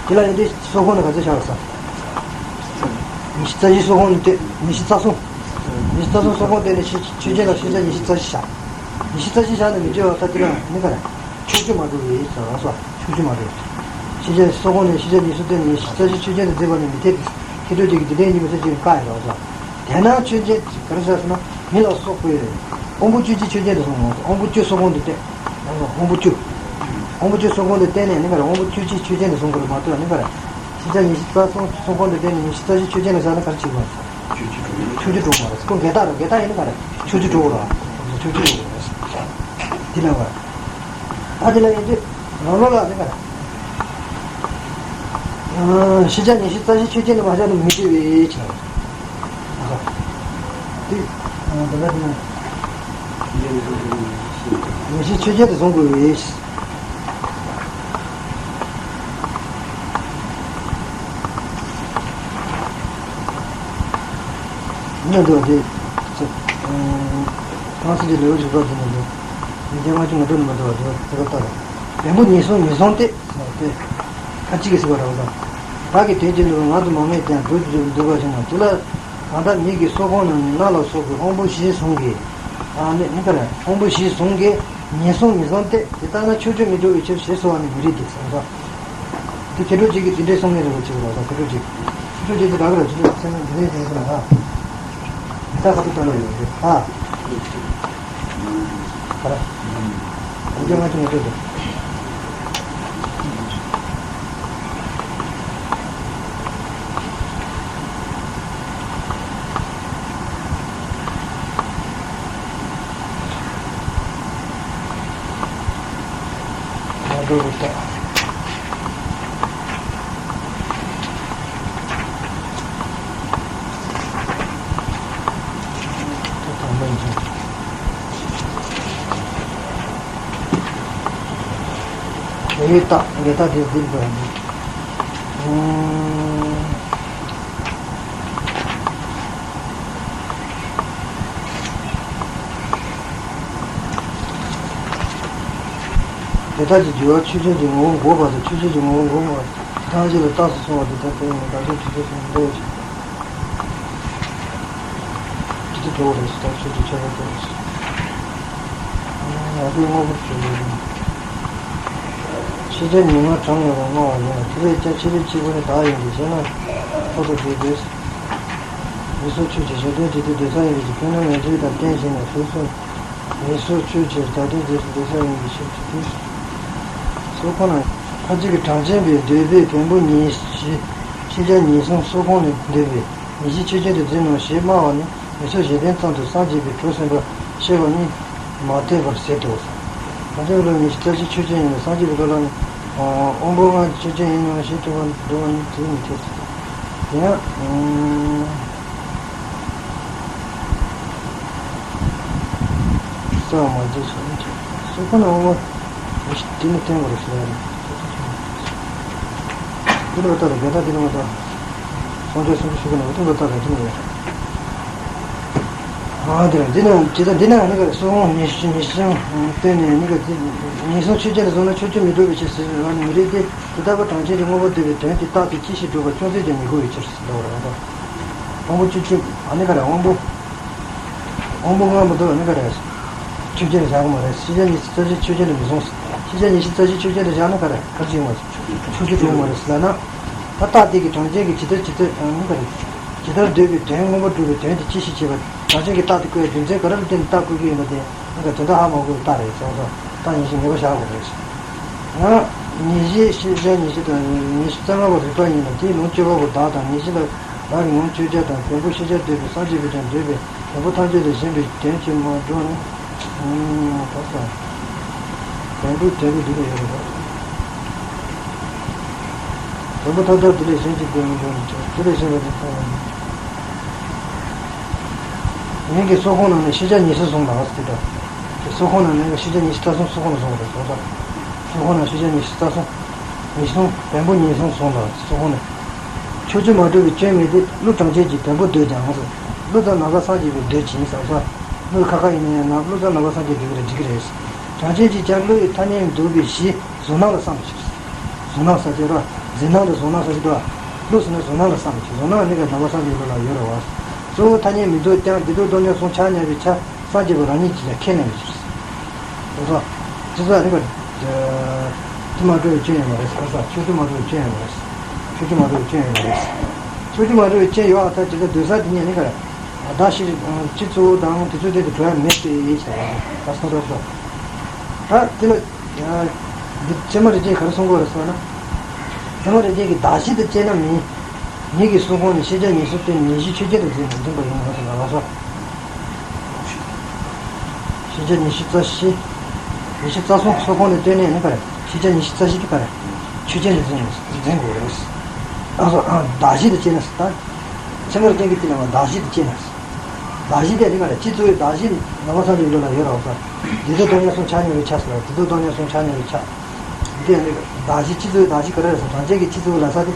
དེ་ལ་ཡིན་དུས་སོ་ཁོངས་ནི་ག་ཚོད་བཞག་ཟེར། ཉི་ཤུ་རྩ་བཞི་སོ་ཁོངས་ནི་སྟེ་ཉི་ཤུ་རྩ་གསུམ། ཉི་ཤུ་རྩ་གསུམ་སོ་ཁོངས་དེ་ནི་ཤེས་ཆོས་ཅན་ལ་ཤེས་བྱ་ཉི་ཤུ་རྩ་བཞི་བཞག་ཉི་ཤུ་རྩ་བཞི་བཞག་ན་མི་འགྲོ་བ་ས་དེ་ལ་ནི་ག་རེ། ཕྱོགས་ཆོས་མ་གྲུབ་པའི་ཟེར་རང་སོ། ཕྱོགས་ཆོས་མ་གྲུབ། ཤེས་བྱ་སོ་ཁོངས་ནས་ཤེས་བྱ་ཉི་ཤུ་སྟེ་ཉི་ཤུ་རྩ་བཞི་ཆོས་ཅན་དུ་འཛིན་པ་ནི་མི་འཐད་དེ། མཁས་གྲུབ་ཅིག་གིས་དེ་འདྲའི་གཉིས་མི་ཚད་ཅིག་བཀག་ཡོད་རང་སོ། དེས་ན་ཆོས་ཅན་ག་རེ་ཟེར་ཟེར་ན་མི་ལ་སོགས་པའི་དབང་པོ་བཅུ་གཅིག་ཆོས་ཅན་དུ་བཟུང་ངོ་། དབང་པོ་བཅུ་སོ་ཁོངས་དུ་བསྟན། དབང་པོ་བཅུ། དབང་པོ་བཅུ་སོ་ཁོངས་དུ་བསྟན་ནས་ནི་ག་རེ། དབང་པོ་བཅུ་གཅིག་ཆོས་ཅན་དུ་བཟུང་དགོས་རེད་མ་གཏོགས་ནི་ག་རེ། ཤེས་བྱ་ཉི་ཤུ་རྩ་གསུམ་སོ་ཁོངས་དུ་བསྟན་ནས་ཉི་ཤུ་རྩ་བཞི་ཆོས་ཅན་ལ་བཞག་ན་ག་རེ་བྱེད་དགོས། ཕྱོགས་ཆོས་གྲུབ་མ་རེད། ཁོ་འགལ་རྟགས་རེད། འགལ་རྟགས་ཡིན་ན་ག་རེ། ཕྱོགས་ཆོས་གྲུབ་རེད། ཕྱོགས་ཆོས་གྲུབ་རེད། དེ་ལ་བ། ད་དེ་ལ་ཡིན་དུས་རང་ལུགས་ལ་ནི་ག་རེ། ཤེས་བྱ་ཉི་ཤུ་རྩ་བཞི་ཆོས་ཅན་དུ་མ་བཞག་ན་མི་འགྲིག་པའི་ཕྱིར། དེ། ད་ལྟ་དེ་ན། ཉི་ཤུ་ཆོས་ཅན་དུ་བཟུང་དགོས་པའི། ཡིན་ན་འདུག་དེ། གང་ཟེར་གྱི་ལེའུ་བཞི་པ་དེ་ནས་འདུག་ཉིས་བརྒྱ་ལྔ་བཅུ་ང་དྲུག་ནས་མ་འདུག་བ་འདུག་དེ་ལ་ལྟ་དང་། བེམ་པོ་ཉེར་གསུམ་ཉེར་གསུམ་སྟེ། ཁ་ཅིག་གིས་ཟེར་བ་རེད་བ་དང་། བདག་གི་དོན་གྱི་ནུས་པ་ངང་དུ་མ་ངེས་ཀྱང་གྲུབ་ཀྱི་འདོད་པ་བྱུང་བ་དེ་ལ། གང་ལྟར་མིག་གི་སོ་ཁོངས་ནང་ནས་རྣ་ལ་སོགས་པའི་དབང་པོ་བཞི་ཟུང་གིས། ཨ་ནི་ནི་ག་རེ། དབང་པོ་བཞི་ཟུང་གིས་ཉེར་གསུམ་ཉེར་གསུམ་སྟེ་དེ་ལྟར་ན་ཕྱོགས་ཆོས་མི་འགྲུབ་པའི་ཕྱིར་ཞེས་གསུངས་པ་ནི་མི་རིགས་ཏེ་གསུངས་སོ། དེ་མཁས་གྲུབ་ཅིག་གིས་དེ་འདྲའི་གསུང་མཁན་རེད་བ་ཅིག་རེད་བ། མཁས་གྲུབ་ཅིག་མཁས་གྲུབ་ཅིག་དེ་ག་གི་རེད་ཅེ་ན་ཚད་མ་འདི་འདྲའི་དེ་ཡིན་ན་ཧ། ད་ག་དུས་ལྟར་ལ་ཡོད་རེད་ཧ། ག་རེ། ཡིག་ཆ་ང་ཚོ་མ་སྤྲད་དོ། མ་འགྲོ་བའི་རྟགས། ད་དང་པོ་ཡིན། དེའི་རྟགས་འགལ་རྟགས་དེ་འདིར་འགྲོ་ཡིན། ཨུམ། དེ་དག་གི་རྒྱུ་བ་ཆོས་ཅན་གྱི་ངོ་བོ་འགོག་པ་དང་ཆོས་ཅན་གྱི་ངོ་བོ་འགོག་པ་ཐམས་ཅད་ལ་རྟགས་སུ་སོང་བ་དེ་ལྟར་དེ་ནི་བདག་ཅག་ཆོས་ཅན་སོང་འགྲོ་བའི་ཕྱིར། དེ་དུ་འགྲོ་བ་རེད་ཟེར་ད་ཆོས་ཅན་ཁྱད་པར་དུ་རེད་ཟེར། ང་ཚོའི་དངོས་པོར་གྱུར་པའི་ཡིན། ཤེས་བྱ་ཉིད་སྔར་གྲངས་མེད་པར་སྔ་བ་ཡིན་ལ་དེ་ལས་ཀྱང་ཤེས་རབ་གཅིག་པུ་ནི་བདག་ཡིན་ཏེ་ཞེ་ན་ལྷག་ཏུ་འདོད་དེ། ངེས་སོ་ཆོས་ཅན་གཞན་དོན་ཇི་ལྟར་འདོད་ས་ཡིན་པའི་ཕྱིར་ཕན་ནུས་མེད་ཚུལ་དང་བསྟན་ཞེ་ན་ལུགས་སོ། ངེས་སོ་ཆོས་ཅན་བདག་དོན་ཇི་ལྟར་འདོད་ས་ཡིན་པའི་ཕྱིར་དུ་སྟེ། སོ་ཁོ་ན། ཁ་ཅིག་གིས་གྲངས་ཅན་པའི་འདོད་པས་བེམ་པོ་ཉིད་བཞི། ཤེས་བྱ་ཉིད་གསུམ་སོ་ཁོངས་ནས་འདོད་པས་ཉིད་བཞི་ཆོས་ཅན་དུ་འཛིན་ནོ་ཞེས་སྨྲ་བ་ནི་ངེས་སོ་བཞི་ལྡན་ཙམ་དུ་སངས་རྒྱས་པའི་གྲོགས་སེམས་དཔའ་བཤད་པ་ནི་མ་འཐད་པར་ཟད་དོ། གྲངས་ཅན་པའི་བློ་ཉིད་བཞི་རྩ་བཞི་ཆོས་ཅན་ཡིན་ལ་སངས་རྒྱས་པའི་བློ་ལ་ནི་དབང་པོ་ལྔ་ཆོས་ཅན་ཡིན་ནོ་ཞེས་དྲི་བ་འདྲི་བ་ནི་དེ་མི་འཐད། དེ་ཡང་། རྩ་བ་མ་བརྗེད་སོགས་ནི་སོ་ཁོ་ན་དབང་པོ་དེ་ནི་བསྟན་པར་ཟེར་བ་རེད། དེ་ལ་ལྟ་རེད་འགལ་ཟླ་དེ་ལ་མ་ལྟ། སངས་རྒྱས་སུམ་ཅུ་ཞུ་གི་ན་འོ་དེ་ལ་ལྟ་རེད་དེ་ནི་ཡོད། ཨ་དེ་རེད་འདི་ན་ཇི་ལྟར་འདི་ན་ནི་ག་སོ་ཁོངས་ཉི་ཤུ་ཉི་ཤུ་བསྟན་ནས་ནི་ག་ཉིད་སོ་ཆོས་ཅན་དུ་སོང་ན་ཆོས་ཅན་མི་འགྲུབ་པའི་ཕྱིར་ཟེར་བ་ནི་མི་རིགས་ཏེ། དེ་ལྟ་བུ་གྲངས་ཅན་གྱི་དངོས་པོ་འདོད་པའི་དོན་དེ་རྟགས་དེ་ཅི་ཞིག་སྒྲུབ་པ་ཅུང་ཟད་ཀྱང་མི་དགོས་པའི་ཕྱིར་ཟེར་འདུག་རེད་པ། དབང་པོ་བཅུ་གཅིག་ཨ་ནི་ག་རེ་དབང་པོ། དབང་པོ་ལྔ་མ་གཏོགས་ཨ་ནི་ག་རེ། ཆོས་ཅན་དུ་བཞག་གི་མ་རེད། ཤེས་བྱ་ཉི་ཤུ་རྩ་བཞི་ཆོས་ཅན་དུ་མི་བཟུང་། ཤེས་བྱ་ཉི་ཤུ་རྩ་བཞི་ཆོས་ཅན་དུ་བཞག་ན་ག་རེ་ག་རེ་བྱེད་ཀྱི་མ་རེད། ཆོས་ཅན་དུ་བཟུང་གི་མ་རེད་ཟེར་ལབ་ན། ད་རྟགས་དེ་གི་གྲངས་ཅན་གྱི་ཇི་ལྟར་ཇི་ལྟར་ཨ་ནི་ག་རེ། ཇི་ལྟར་འདོད་པའི་དོན་མངོན་པར་སྒྲུབ་པའི་དོན་དེ་ཅི་ཞིག་བྱེད་པ་གྲངས་ཅན་གྱི་རྟགས་དེ་བཀོད་རྒྱུ་མཚན་ག་རེ་ལ་བརྟེན་ནས་རྟགས་བཀོད་ཀྱི་ཡིན་པ་དེ་ཨ་ནི་ག་དོན་དག་ཧ་མ་གོ་བའི་རྟགས་རེད་ཟེར་བ་དང་རྟགས་ཉིད་བཞིན་ངེས་པར་བཞག་དགོས་རེད། ཡང་། ཉིད་བཞི་ཤེས་བྱ་ཉི་ཤུ་དང་ཉི་ཤུ་རྩ་ལྔ་པོ་རིགས་པ་ཡིན་ལ་དེའི་ལུང་སྤྱོད་པ་པོ་བདག་དང་ཉིད་བཞི་ལ་བདག་གི་ལུང་སྤྱོད་བྱ་དང་བེམ་པོ་ཤེས་བྱ་འདོད་པའི་སངས་རྒྱས་པའི་དོན་འདོད་པའི་བེམ་པོ་ཐམས་ཅད་ལས་གཞན་པའི་དོན་གྱིས་མ་གྲུབ་ན། ཨུམ། ད་ས། བེམ་པོའི་དོན་དུ་འདི་ལ་ཡོད་རེད། བེམ་པོ་ཐམས་ཅད་དེ་ལས་གཞན་གྱི་དོན་མི་འགྲུབ་ན་དེ་ལས་གཞན་པའི་དོན་ཐམས་ཅད་ཡིན་གྱི་སོ་ཁོངས་ནང་ནས་ཤེས་བྱ་ཉི་ཤུ་བཟུང་ལ་ཟེར་ད། སོ་ཁོངས་ནང་ནས་ཤེས་བྱ་ཉི་ཤུ་རྩ་གསུམ་སོ་ཁོངས་ནས་བཟུང་བ་རེད་སོ་སོ། སོ་ཁོངས་ནང་ཤེས་བྱ་ཉི་ཤུ་རྩ་གསུམ། ཉི་ཤུ་གསུམ་བེམ་པོ་ཉིད་གསུམ་བཟུང་ལ་སོ་ཁོངས་ནས། ཕྱོགས་ཆོས་མ་གྲུབ་པའི་སྐྱོན་མེད་དེ་བློ་གྲངས་ཅན་གྱིས་བེམ་པོ་འདོད་ཀྱང་ཟེར། བློ་ཙམ་ནམ་མཁའ་སངས་རྒྱས་པའི་འདོད་ཅིང་ཟེར་སོ། བློ་ཁ་ཁ་ཡིན་ན་ཡང་ན་བློ་ཙམ་ནམ་མཁའ་སངས་རྒྱས་འདོད་ཀྱི་རེད་འགྲིག་གི་རེད། གྲངས་ཅན་གྱིས་ཀྱང་བློ་ཡི་ཐ་སྙད་འདོད་པའི་གཞི་གཟུང་སྣང་ལ་བསམ་པའི་ཕྱིར། གཟུང་སྣང་ཟེར་གྱི་རེད། འཛིན་སྣང་དང་གཟུང་སྣང་ཟེར་གྱི་རེད། བློ་ཟེར་ན་གཟུང་སྣང་ལ་བསམ་པའི་ཕྱིར་གཟུང་སྣང་ནི་ག་ནམ་མཁའ་སངས་རྒྱས་བློ་ལ་ཡོད་རེད་བ། གཙོ་བོ་ཐ་སྙད་མི་འདོད་ཀྱང་བདེ་སྡུག་སྟོང་ཉིད་གསུམ་ཆ་མཉམ་པའི་ཆ། སངས་རྒྱས་པ་རང་ཉིད་ཀྱིས་ཀྱང་ཁས་ལེན་པའི་ཕྱིར། ལགས་སོ། ཇི་ལྟར་ནི་ག་ཆོས་མ་གྲུབ་པའི་སྐྱོན་ཡོད་མ་རེད་ཟེར་ས། ཆོས་མ་གྲུབ་པའི་སྐྱོན་ཡོད་མ་རེད། ཆོས་མ་གྲུབ་པའི་སྐྱོན་ཡོད་མ་རེད། ཆོས་མ་གྲུབ་པའི་སྐྱོན་ཡོད་ཨ་ད་ཇི་ལྟར་འདོད་ས་དེ་ཉིད་ནི་ག་རེད། བདག་གཞན་སྤྱི་གཙོ་བོ་དང་དེ་ཚོའི་སྟེང་དུ་གྲོལ་ཡ་མེད་དེ་ཟེར་བ་རེད། ད་སོང་ཙང་སོ། ད་དེ་ལ་འདི་ཚད་མ་རིགས་ཅན་ག་རེ་གསུང་གི་ཡོད་རེད་ཟེར་ན། ཚད་མ་རིགས་ཅན་གྱིས་གདགས་གཞི་དུ་དཔྱད་ན་མིན། ཉིད་ཀྱི་སོ་ཁོངས་ནས་ཤེས་བྱ་ཉིད་སོ་སྟེ་ཉིད་བཞི་ཆོས་ཅན་དུ་འཛིན་འཛིན་པ་ཡིན་ནོ་ཟེར་ན་ལགས་སོ། ཤེས་བྱ་ཉི་ཤུ་རྩ་བཞི། ཉི་ཤུ་རྩ་གསུམ་སོ་ཁོངས་ནས་བཏོན་ནས་ནི་ག་རེ། ཤེས་བྱ་ཉི་ཤུ་རྩ་བཞི་དེ་ག་རེ། ཆོས་ཅན་དུ་འཛིན་འཛིན་དགོས་རེད། ཨ་སོ་ཨ་གདགས་གཞི་དུ་དཔྱད་ན་ད། ཚད་མ་རིགས་ཅན་གྱིས་དེ་ལ་བ་གདགས་གཞི་དུ་དཔྱད་ན། གདགས་གཞི་དེ་ནི་ག་རེ་སྤྱི་གཙོ་བོའི་གདགས་གཞི་ནི་ནམ་མཁའ་སངས་རྒྱས་ཀྱི་བློ་ལ་ཡོད་རེད་བ། བདེ་སྡུག་སྟོང་ཉིད་གསུམ་ཆ་མཉམ་པའི་ཆ་ཟེར་བ་བདེ་སྡུག་སྟོང་ཉིད་གསུམ་ཆ་མཉམ་པའི་ཆ། དེ་ནི་གདགས་གཞི་སྤྱི་གཙོ་བོའི་གདགས་གཞི་ག་རེ་རེད་ཟེར་གྲངས་ཅན་གྱི་སྤྱི་གཙོ་བོ་ལ་ས་དེ།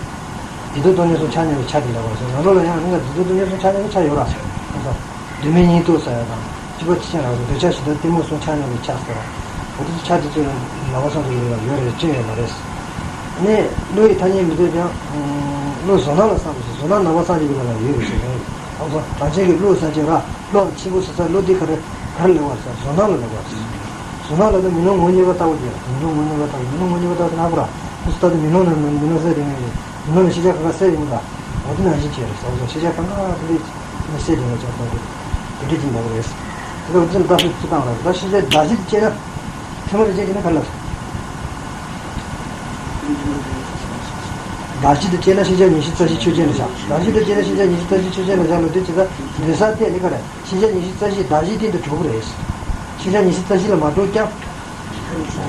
བདེ་སྡུག་སྟོང་ཉིད་གསུམ་ཆ་མཉམ་པའི་ཆ་དེ་ལ་བ་ཟེར་ང་ཚོ་ལ་ཡང་ནི་ག་བདེ་སྡུག་སྟོང་ཉིད་གསུམ་ཆ་མཉམ་པའི་ཆ་ཡོད་རེད་ཟེར། འདོད་མེད་གཉིས་རྟོགས་ཟེར་ཡ་དང་། སྤྱི་པ་ཕྱི་ཆེན་རང་བཞིན་འདོད་ཆགས་ཞེ་སྡང་གཏི་མུག་གསུམ་ཆ་མཉམ་པའི་ཆ་ཟེར་བ། འོ་དེ་ཚོ་ཆ་དེ་ཚོ་ནམ་མཁའ་སངས་རྒྱས་ཀྱི་བློ་ལ་ཡོད་རེད་སྐྱོན་ཡོད་མ་རེད། ནས་བློ་ཡི་ཐ་སྙད་མི་འདོད་ཀྱང་། བློ་གཟུང་སྣང་ལ་བསམ་པ་ཞིག་གཟུང་སྣང་ནམ་མཁའ་སངས་རྒྱས་ཀྱི་བློ་ལ་ཡོད་པའི་ཕྱིར་རོ། ཨ་ཁོ་གྲངས་ཅན་གྱི་བློ་ཟེར་གྱི་ར་བློའམ་ཆེན་པོ་ཟེར་ས་བློ་འདི་ག་རེ་ག་རེ་ལེགས་པར་ཟེར་གཟུང་སྣང་ལ་ལེགས་པར་ཟེར། གཟུང་སྣང་ལ་ནི་མེ་ལོང་ངོ་མ་རྙེད་པ་ལྟ་བུ་དེ་མེ་ལོང་ངོ་མ་རྙེད་པ་ལྟ་བུ་མེ་ལོང་ངོ་མ་རྙེད་པ་ལྟ་བུ་དེ་ན་ཁོ་ར་ཁོ་སུ་ལྟ་དུས་མེ་ལོང་ནང་མེ་ལོང་གསལ་དེ་ངེས་རེད། མེ་ལོང་ནང་ཤེས་བྱ་གང་ག་གསལ་ཡོང་གི་ར། འོ་དེ་ནང་བཞིན་བྱས་རེད་ཟེར་བ་ཤེས་བྱ་གང་ག་དེ་འདྲའི་གསལ་དེ་ངེས་ཅག་ལྟ་བུ་དེ་འདྲ་ཅིག་འདྲ་བོ་རེད། དེ་ལ་འོ་དེ་ལ་ལྟ་ཚུལ་ཅི་བཏང་ར་ད་ཤེས་བྱ་གདགས་གཞི་དེ་དཔྱད་ན། ཚད་མ་རིགས་ཅན་གྱི་ནི་ག་རེ་ལབ། གདགས་གཞི་དང་བཅས་ན་ཤེས་བྱ་ཉེར་ཞི་རྩ་བཞི་ཆོས་ཅན་ལ་བཞག་གདགས་གཞི་དང་བཅས་ན་ཤེས་བྱ་ཉེར་ཞི་རྩ་བཞི་ཆོས་ཅན་ལ་བཞག་ལབ་དུས་ཇི་ལྟར་འདོད་ས་དེ་ནི་ག་རེ། ཤེས་བྱ་ཉེར་ཞི་རྩ་བཞི་གདགས་གཞིའི་སྟེང་དུ་གྲུབ་ཀྱི་རེད། ཤེས་བྱ་ཉེར་ཞི་རྩ་བཞི་ལ་མ་གྲུབ་ཀྱང་།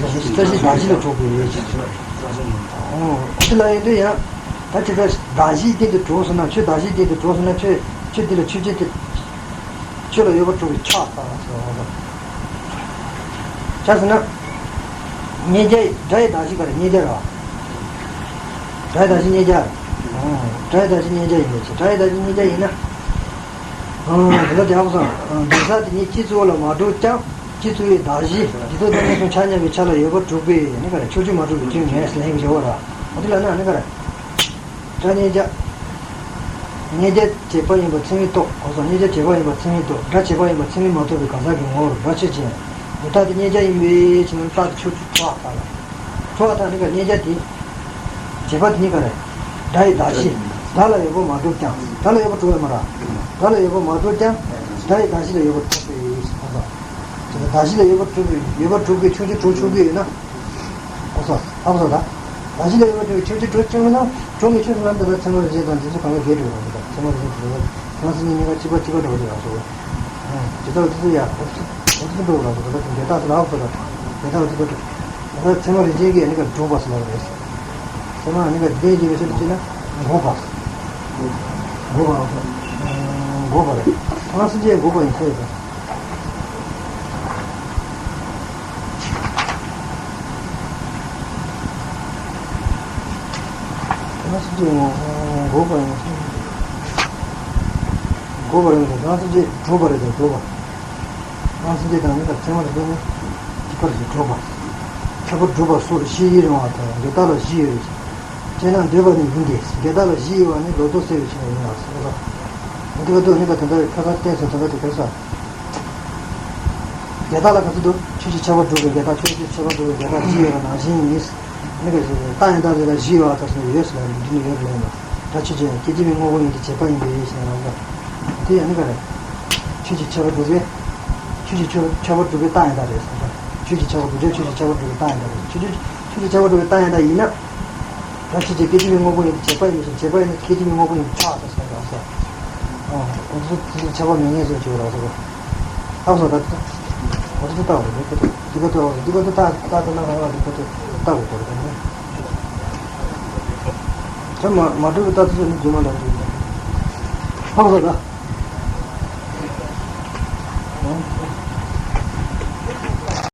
ཉེར་ཞི་རྩ་བཞི་གདགས་གཞི་ལ་གྲུབ་པའི། ཨོ། དེ་ལ་ཡིན་དུས་ཡང་། ད་ཇི་ལྟར་གདགས་གཞིའི་སྟེང་དུ་གྲུབ་སོང་ན་ཆོས་གདགས་གཞིའི་སྟེང་དུ་གྲུབ་སོང་ན་ཆོས་ཆོས་དེ་ལ་ཆོས་ཅན་དེ། ཆོས་ལ་ཡོད་པར་གྲུབ་པའི་ཆ་ལྟ་བ་ཟེར་བ། ཆ་ཟེར་ན། མཉན་བྱ་ཡི་སྒྲ་ཡི་གདགས་གཞི་ག་རེ་མཉན་བྱ་རེད་བ། སྒྲ་ཡི་གདགས་གཞི་མཉན་བྱ། ཨོ། སྒྲ་ཡི་གདགས་གཞི་མཉན་བྱ་ཡིན་པའི་ཕྱིར་སྒྲ་ཡི་གདགས་གཞི་མཉན་བྱ་ཡིན་ན། ཨང་། དེ་ལ་དེ་ཧ་གོ་སོང་། ཨང་། འདོད་ས་དེ་ཉིད་སྤྱི་གཙུག་ལ་མ་གྲུབ་ཀྱང་སྤྱི་གཙུག་ཡི་གདགས་གཞི་རྗེས་ཐོབ་ཏུ་མངོན་སུམ་ཆ་མཉམ་པའི་ཆ་ལ་ཡོད་པར་གྲུབ་པས་ནི་ག་རེ་ཕྱོགས་ཆོས་མ་གྲུབ་པའི་སྐྱོན་མེད་ཟེར་ལན་གྱི་སྦྱོར་བ་ར། འོ་དེ་ལ་ན་ནི་ག་རེ། སྒྲ་མཉན་བྱ། མཉན་བྱ་བྱས་པ་ཡིན་པར་ཚད་མས་རྟོགས་གོ་སོང་། མཉན་བྱ་བྱས་པ་ཡིན་པར་ཚད་མས་རྟོགས། སྒྲ་བྱས་པ་ཡིན་པར་ཚད་མས་མ་རྟོགས་པའི་གང་ཟག་གི་ངོར་སྒྲ་ཆོས་ཅན། འདོད་ཐ་དེ་མཉན་བྱ་ཡིན་པའི་ཕྱིར་ན་རྟགས་དེ་ཕྱོགས་ཆོས་གྲུབ་པ་ལ། གྲུབ་པ་དང་ནི་ག་མཉན་བྱ་དེ། བྱས་པ་དེ་ཉིད་ག་རེ། སྒྲ་ཡི་གདགས་གཞི། སྒྲ་ལ་ཡོད་པ་མ་གྲུབ་ཀྱང་། སྒྲ་ལ་ཡོད་པ་གྲུབ་ཡོད་མ་རེད། སྒྲ་ལ་ཡོད་པ་མ་གྲུབ་ཀྱང་། སྒྲ་ཡི་གདགས་གཞི་ལ་ཡོད་པ་གྲུབ་པའི་ཡིན་ཟེར་གོ་སོང་། དེ་ལ་གདགས་གཞི་ལ་ཡོད་པ་གྲུབ་པའི་ཡོད་པ་གྲུབ་པའི་ཕྱོགས་ཆོས་གྲུབ་ཆོག་གི་ཡོད་ན། གོ་སོང་། ཧ་གོ་སོང་ད། གདགས་གཞི་ལ་ཡོད་པ་གྲུབ་པའི་ཕྱོགས་ཆོས་གྲུབ་ཆོག་མིན་ན། གྲུབ་མི་ཆོག་ཟེར་ན་འདི་ལ་ཚད་མ་རིགས་ཅན་དང་འདི་ཚོ་གང་ལ་འགལ་འགྲོ་རང་ཟེར་ད། ཚད་མ་རིགས་ཅན་དེ་ཚོ་ཚད་མ་སེམས་ཉིད་གཉིས་ཀ་གཅིག་པ་གཅིག་པ་འགྲོ་བ་རེད་རང་ཟེར་བ། དེ་ལྟ་བུ་དེ་ཚོ་ཡ། འོ་དེ་ཚོ་འགྲོ་རང་ཟེར་ད། འགལ་རྟགས་དེ་ལ་ཧ་གོ་སོང་ད། འགལ་རྟགས་དེ་ཚོ་འགྲོ། ད་ཚད་མ་རིགས་ཅན་གྱི་ཨ་ནི་ཀ་གྲུབ་པ་ཟེར་བ་རེད། ཚད་མ་ཨ་ནི་ཀ་དེ་ཡིན་པའི་ཕྱིར་ཅེ་ན་འགོག་པ། འགོག་པ་འགོག་པ་རེད། ཚད་མ་སེམས་ཅན་འགོག་པ་ཡིན་ས་ཡོད་པ། ཚད་མ་སེམས་ཅན་འགོག་པ་ཡིན་ས་ཡོད་པ། འགོག་པ་རེད། ཚད་མ་སེམས་ཅན་གྲུབ་པ་རེད་དང་གྲུབ་པ། ཚད་མ་སེམས་ཅན་དང་ནི་ཀ་ཚད་མ་རིགས་པ་ནི་གཅིག་པར་ཞིག་གྲུབ་པ། ཁྱད་པར་གྲུབ་པ་སོགས་བཞི་ཡི་རིང་བ་དང་འགལ་རྟགས་ལ་བཞི་ཡོད་པའི་ཕྱིར། ཅེ་ན་འདོད་པ་ནི་ཡིན་ཏེ། འགལ་རྟགས་ལ་བཞི་ཡོད་པ་ནི་ལོག་རྟོག་སེལ་བའི་ཕྱིར་ཡིན་ལ་སོགས་སོ། འདི་ག་དུས་ནི་ཀ་དེ་འདྲ་ཁ་སང་བསྟན་སོང་དེ་འདྲ་དེ་ག་ས། འགལ་རྟགས་ལ་ག་ཚོད་འདུག་ཆོས་ཀྱི་ཁྱད་པར་སྒྲུབ་པའི་འགལ་རྟགས། ཆོས་ཀྱི་ཁྱད་པར་སྒྲུབ་པའི་འགལ་རྟགས་བཞི་ཡོད་པ་ནང་བཞིན་ཡིན། ནི་ཀ་རྟགས་ཡང་དག་རེད་ལ་བཞི་ཡོད་པ་ལྟར་སོང་ཡོད་ཟེར་ལ་འདི་ནི་ཡོད་རེད་ལ། སྒྲ་ཆོས་ཅན། སྐད་ཅིག་མའི་དངོས་པོ་ཉིད་དུ་བྱས་པ་ཡིན་པའི་ཕྱིར་རང་དག་དེ་ཡང་ནི་ཀ་རེད། ཆོས་ཀྱི་ཁྱད་པར་སྒྲུབ་པའི། ཆོས་ཀྱི་ཁྱད་པར་སྒྲུབ་པའི་རྟགས་ཡང་དག་རེད་ཟེར་ན། ཆོས་ཀྱི་ཁྱད་པར་སྒྲུབ་བྱ་ཆོས་ཀྱི་ཁྱད་པར་སྒྲུབ་པའི་རྟགས་ཡང་དག་རེད། ཆོས་ཀྱི་ཆོས་ཀྱི་ཁྱད་པར་སྒྲུབ་པའི་རྟགས་ཡང་དག་ཡིན་ན། སྒྲ་ཆོས་ཅན། སྐད་ཅིག་མའི་དངོས་པོ་ཉིད་དུ་བྱས་པ་ཡིན་པའི་ཕྱིར། བྱས་པ་ཡིན་ན་སྐད་ཅིག་མའི་དངོས་པོ་ཉིད་དུ་ཆགས་ཟེར་ཟེར་བ་ཟེར། ཨོ། འོ་དེ་ཚོ་དེ་ཚོ་ཁྱད་པར་མེད་ངེས་སུ་བྱེད་པ་རེད་ཟེར་བ། ཧ་གོ་སོང་ད། འོ་དེ་ཚོ་ལྟ་བ་རེད། འདི་ག་དུས་འདི་ག་དུས་འདི་ག་དུས་ལྟ་ལྟ་ན་རང་ལ་འདི་ག་དུས་ལྟ་དགོས་པ་རེད་དེ། དེ་མ་མ་གྲུབ་པའི་རྟགས་དེ་ཚོ་ནི་རྗེས་མ་ལ་འགྲིག་ཧ་གོ་སོང་ད།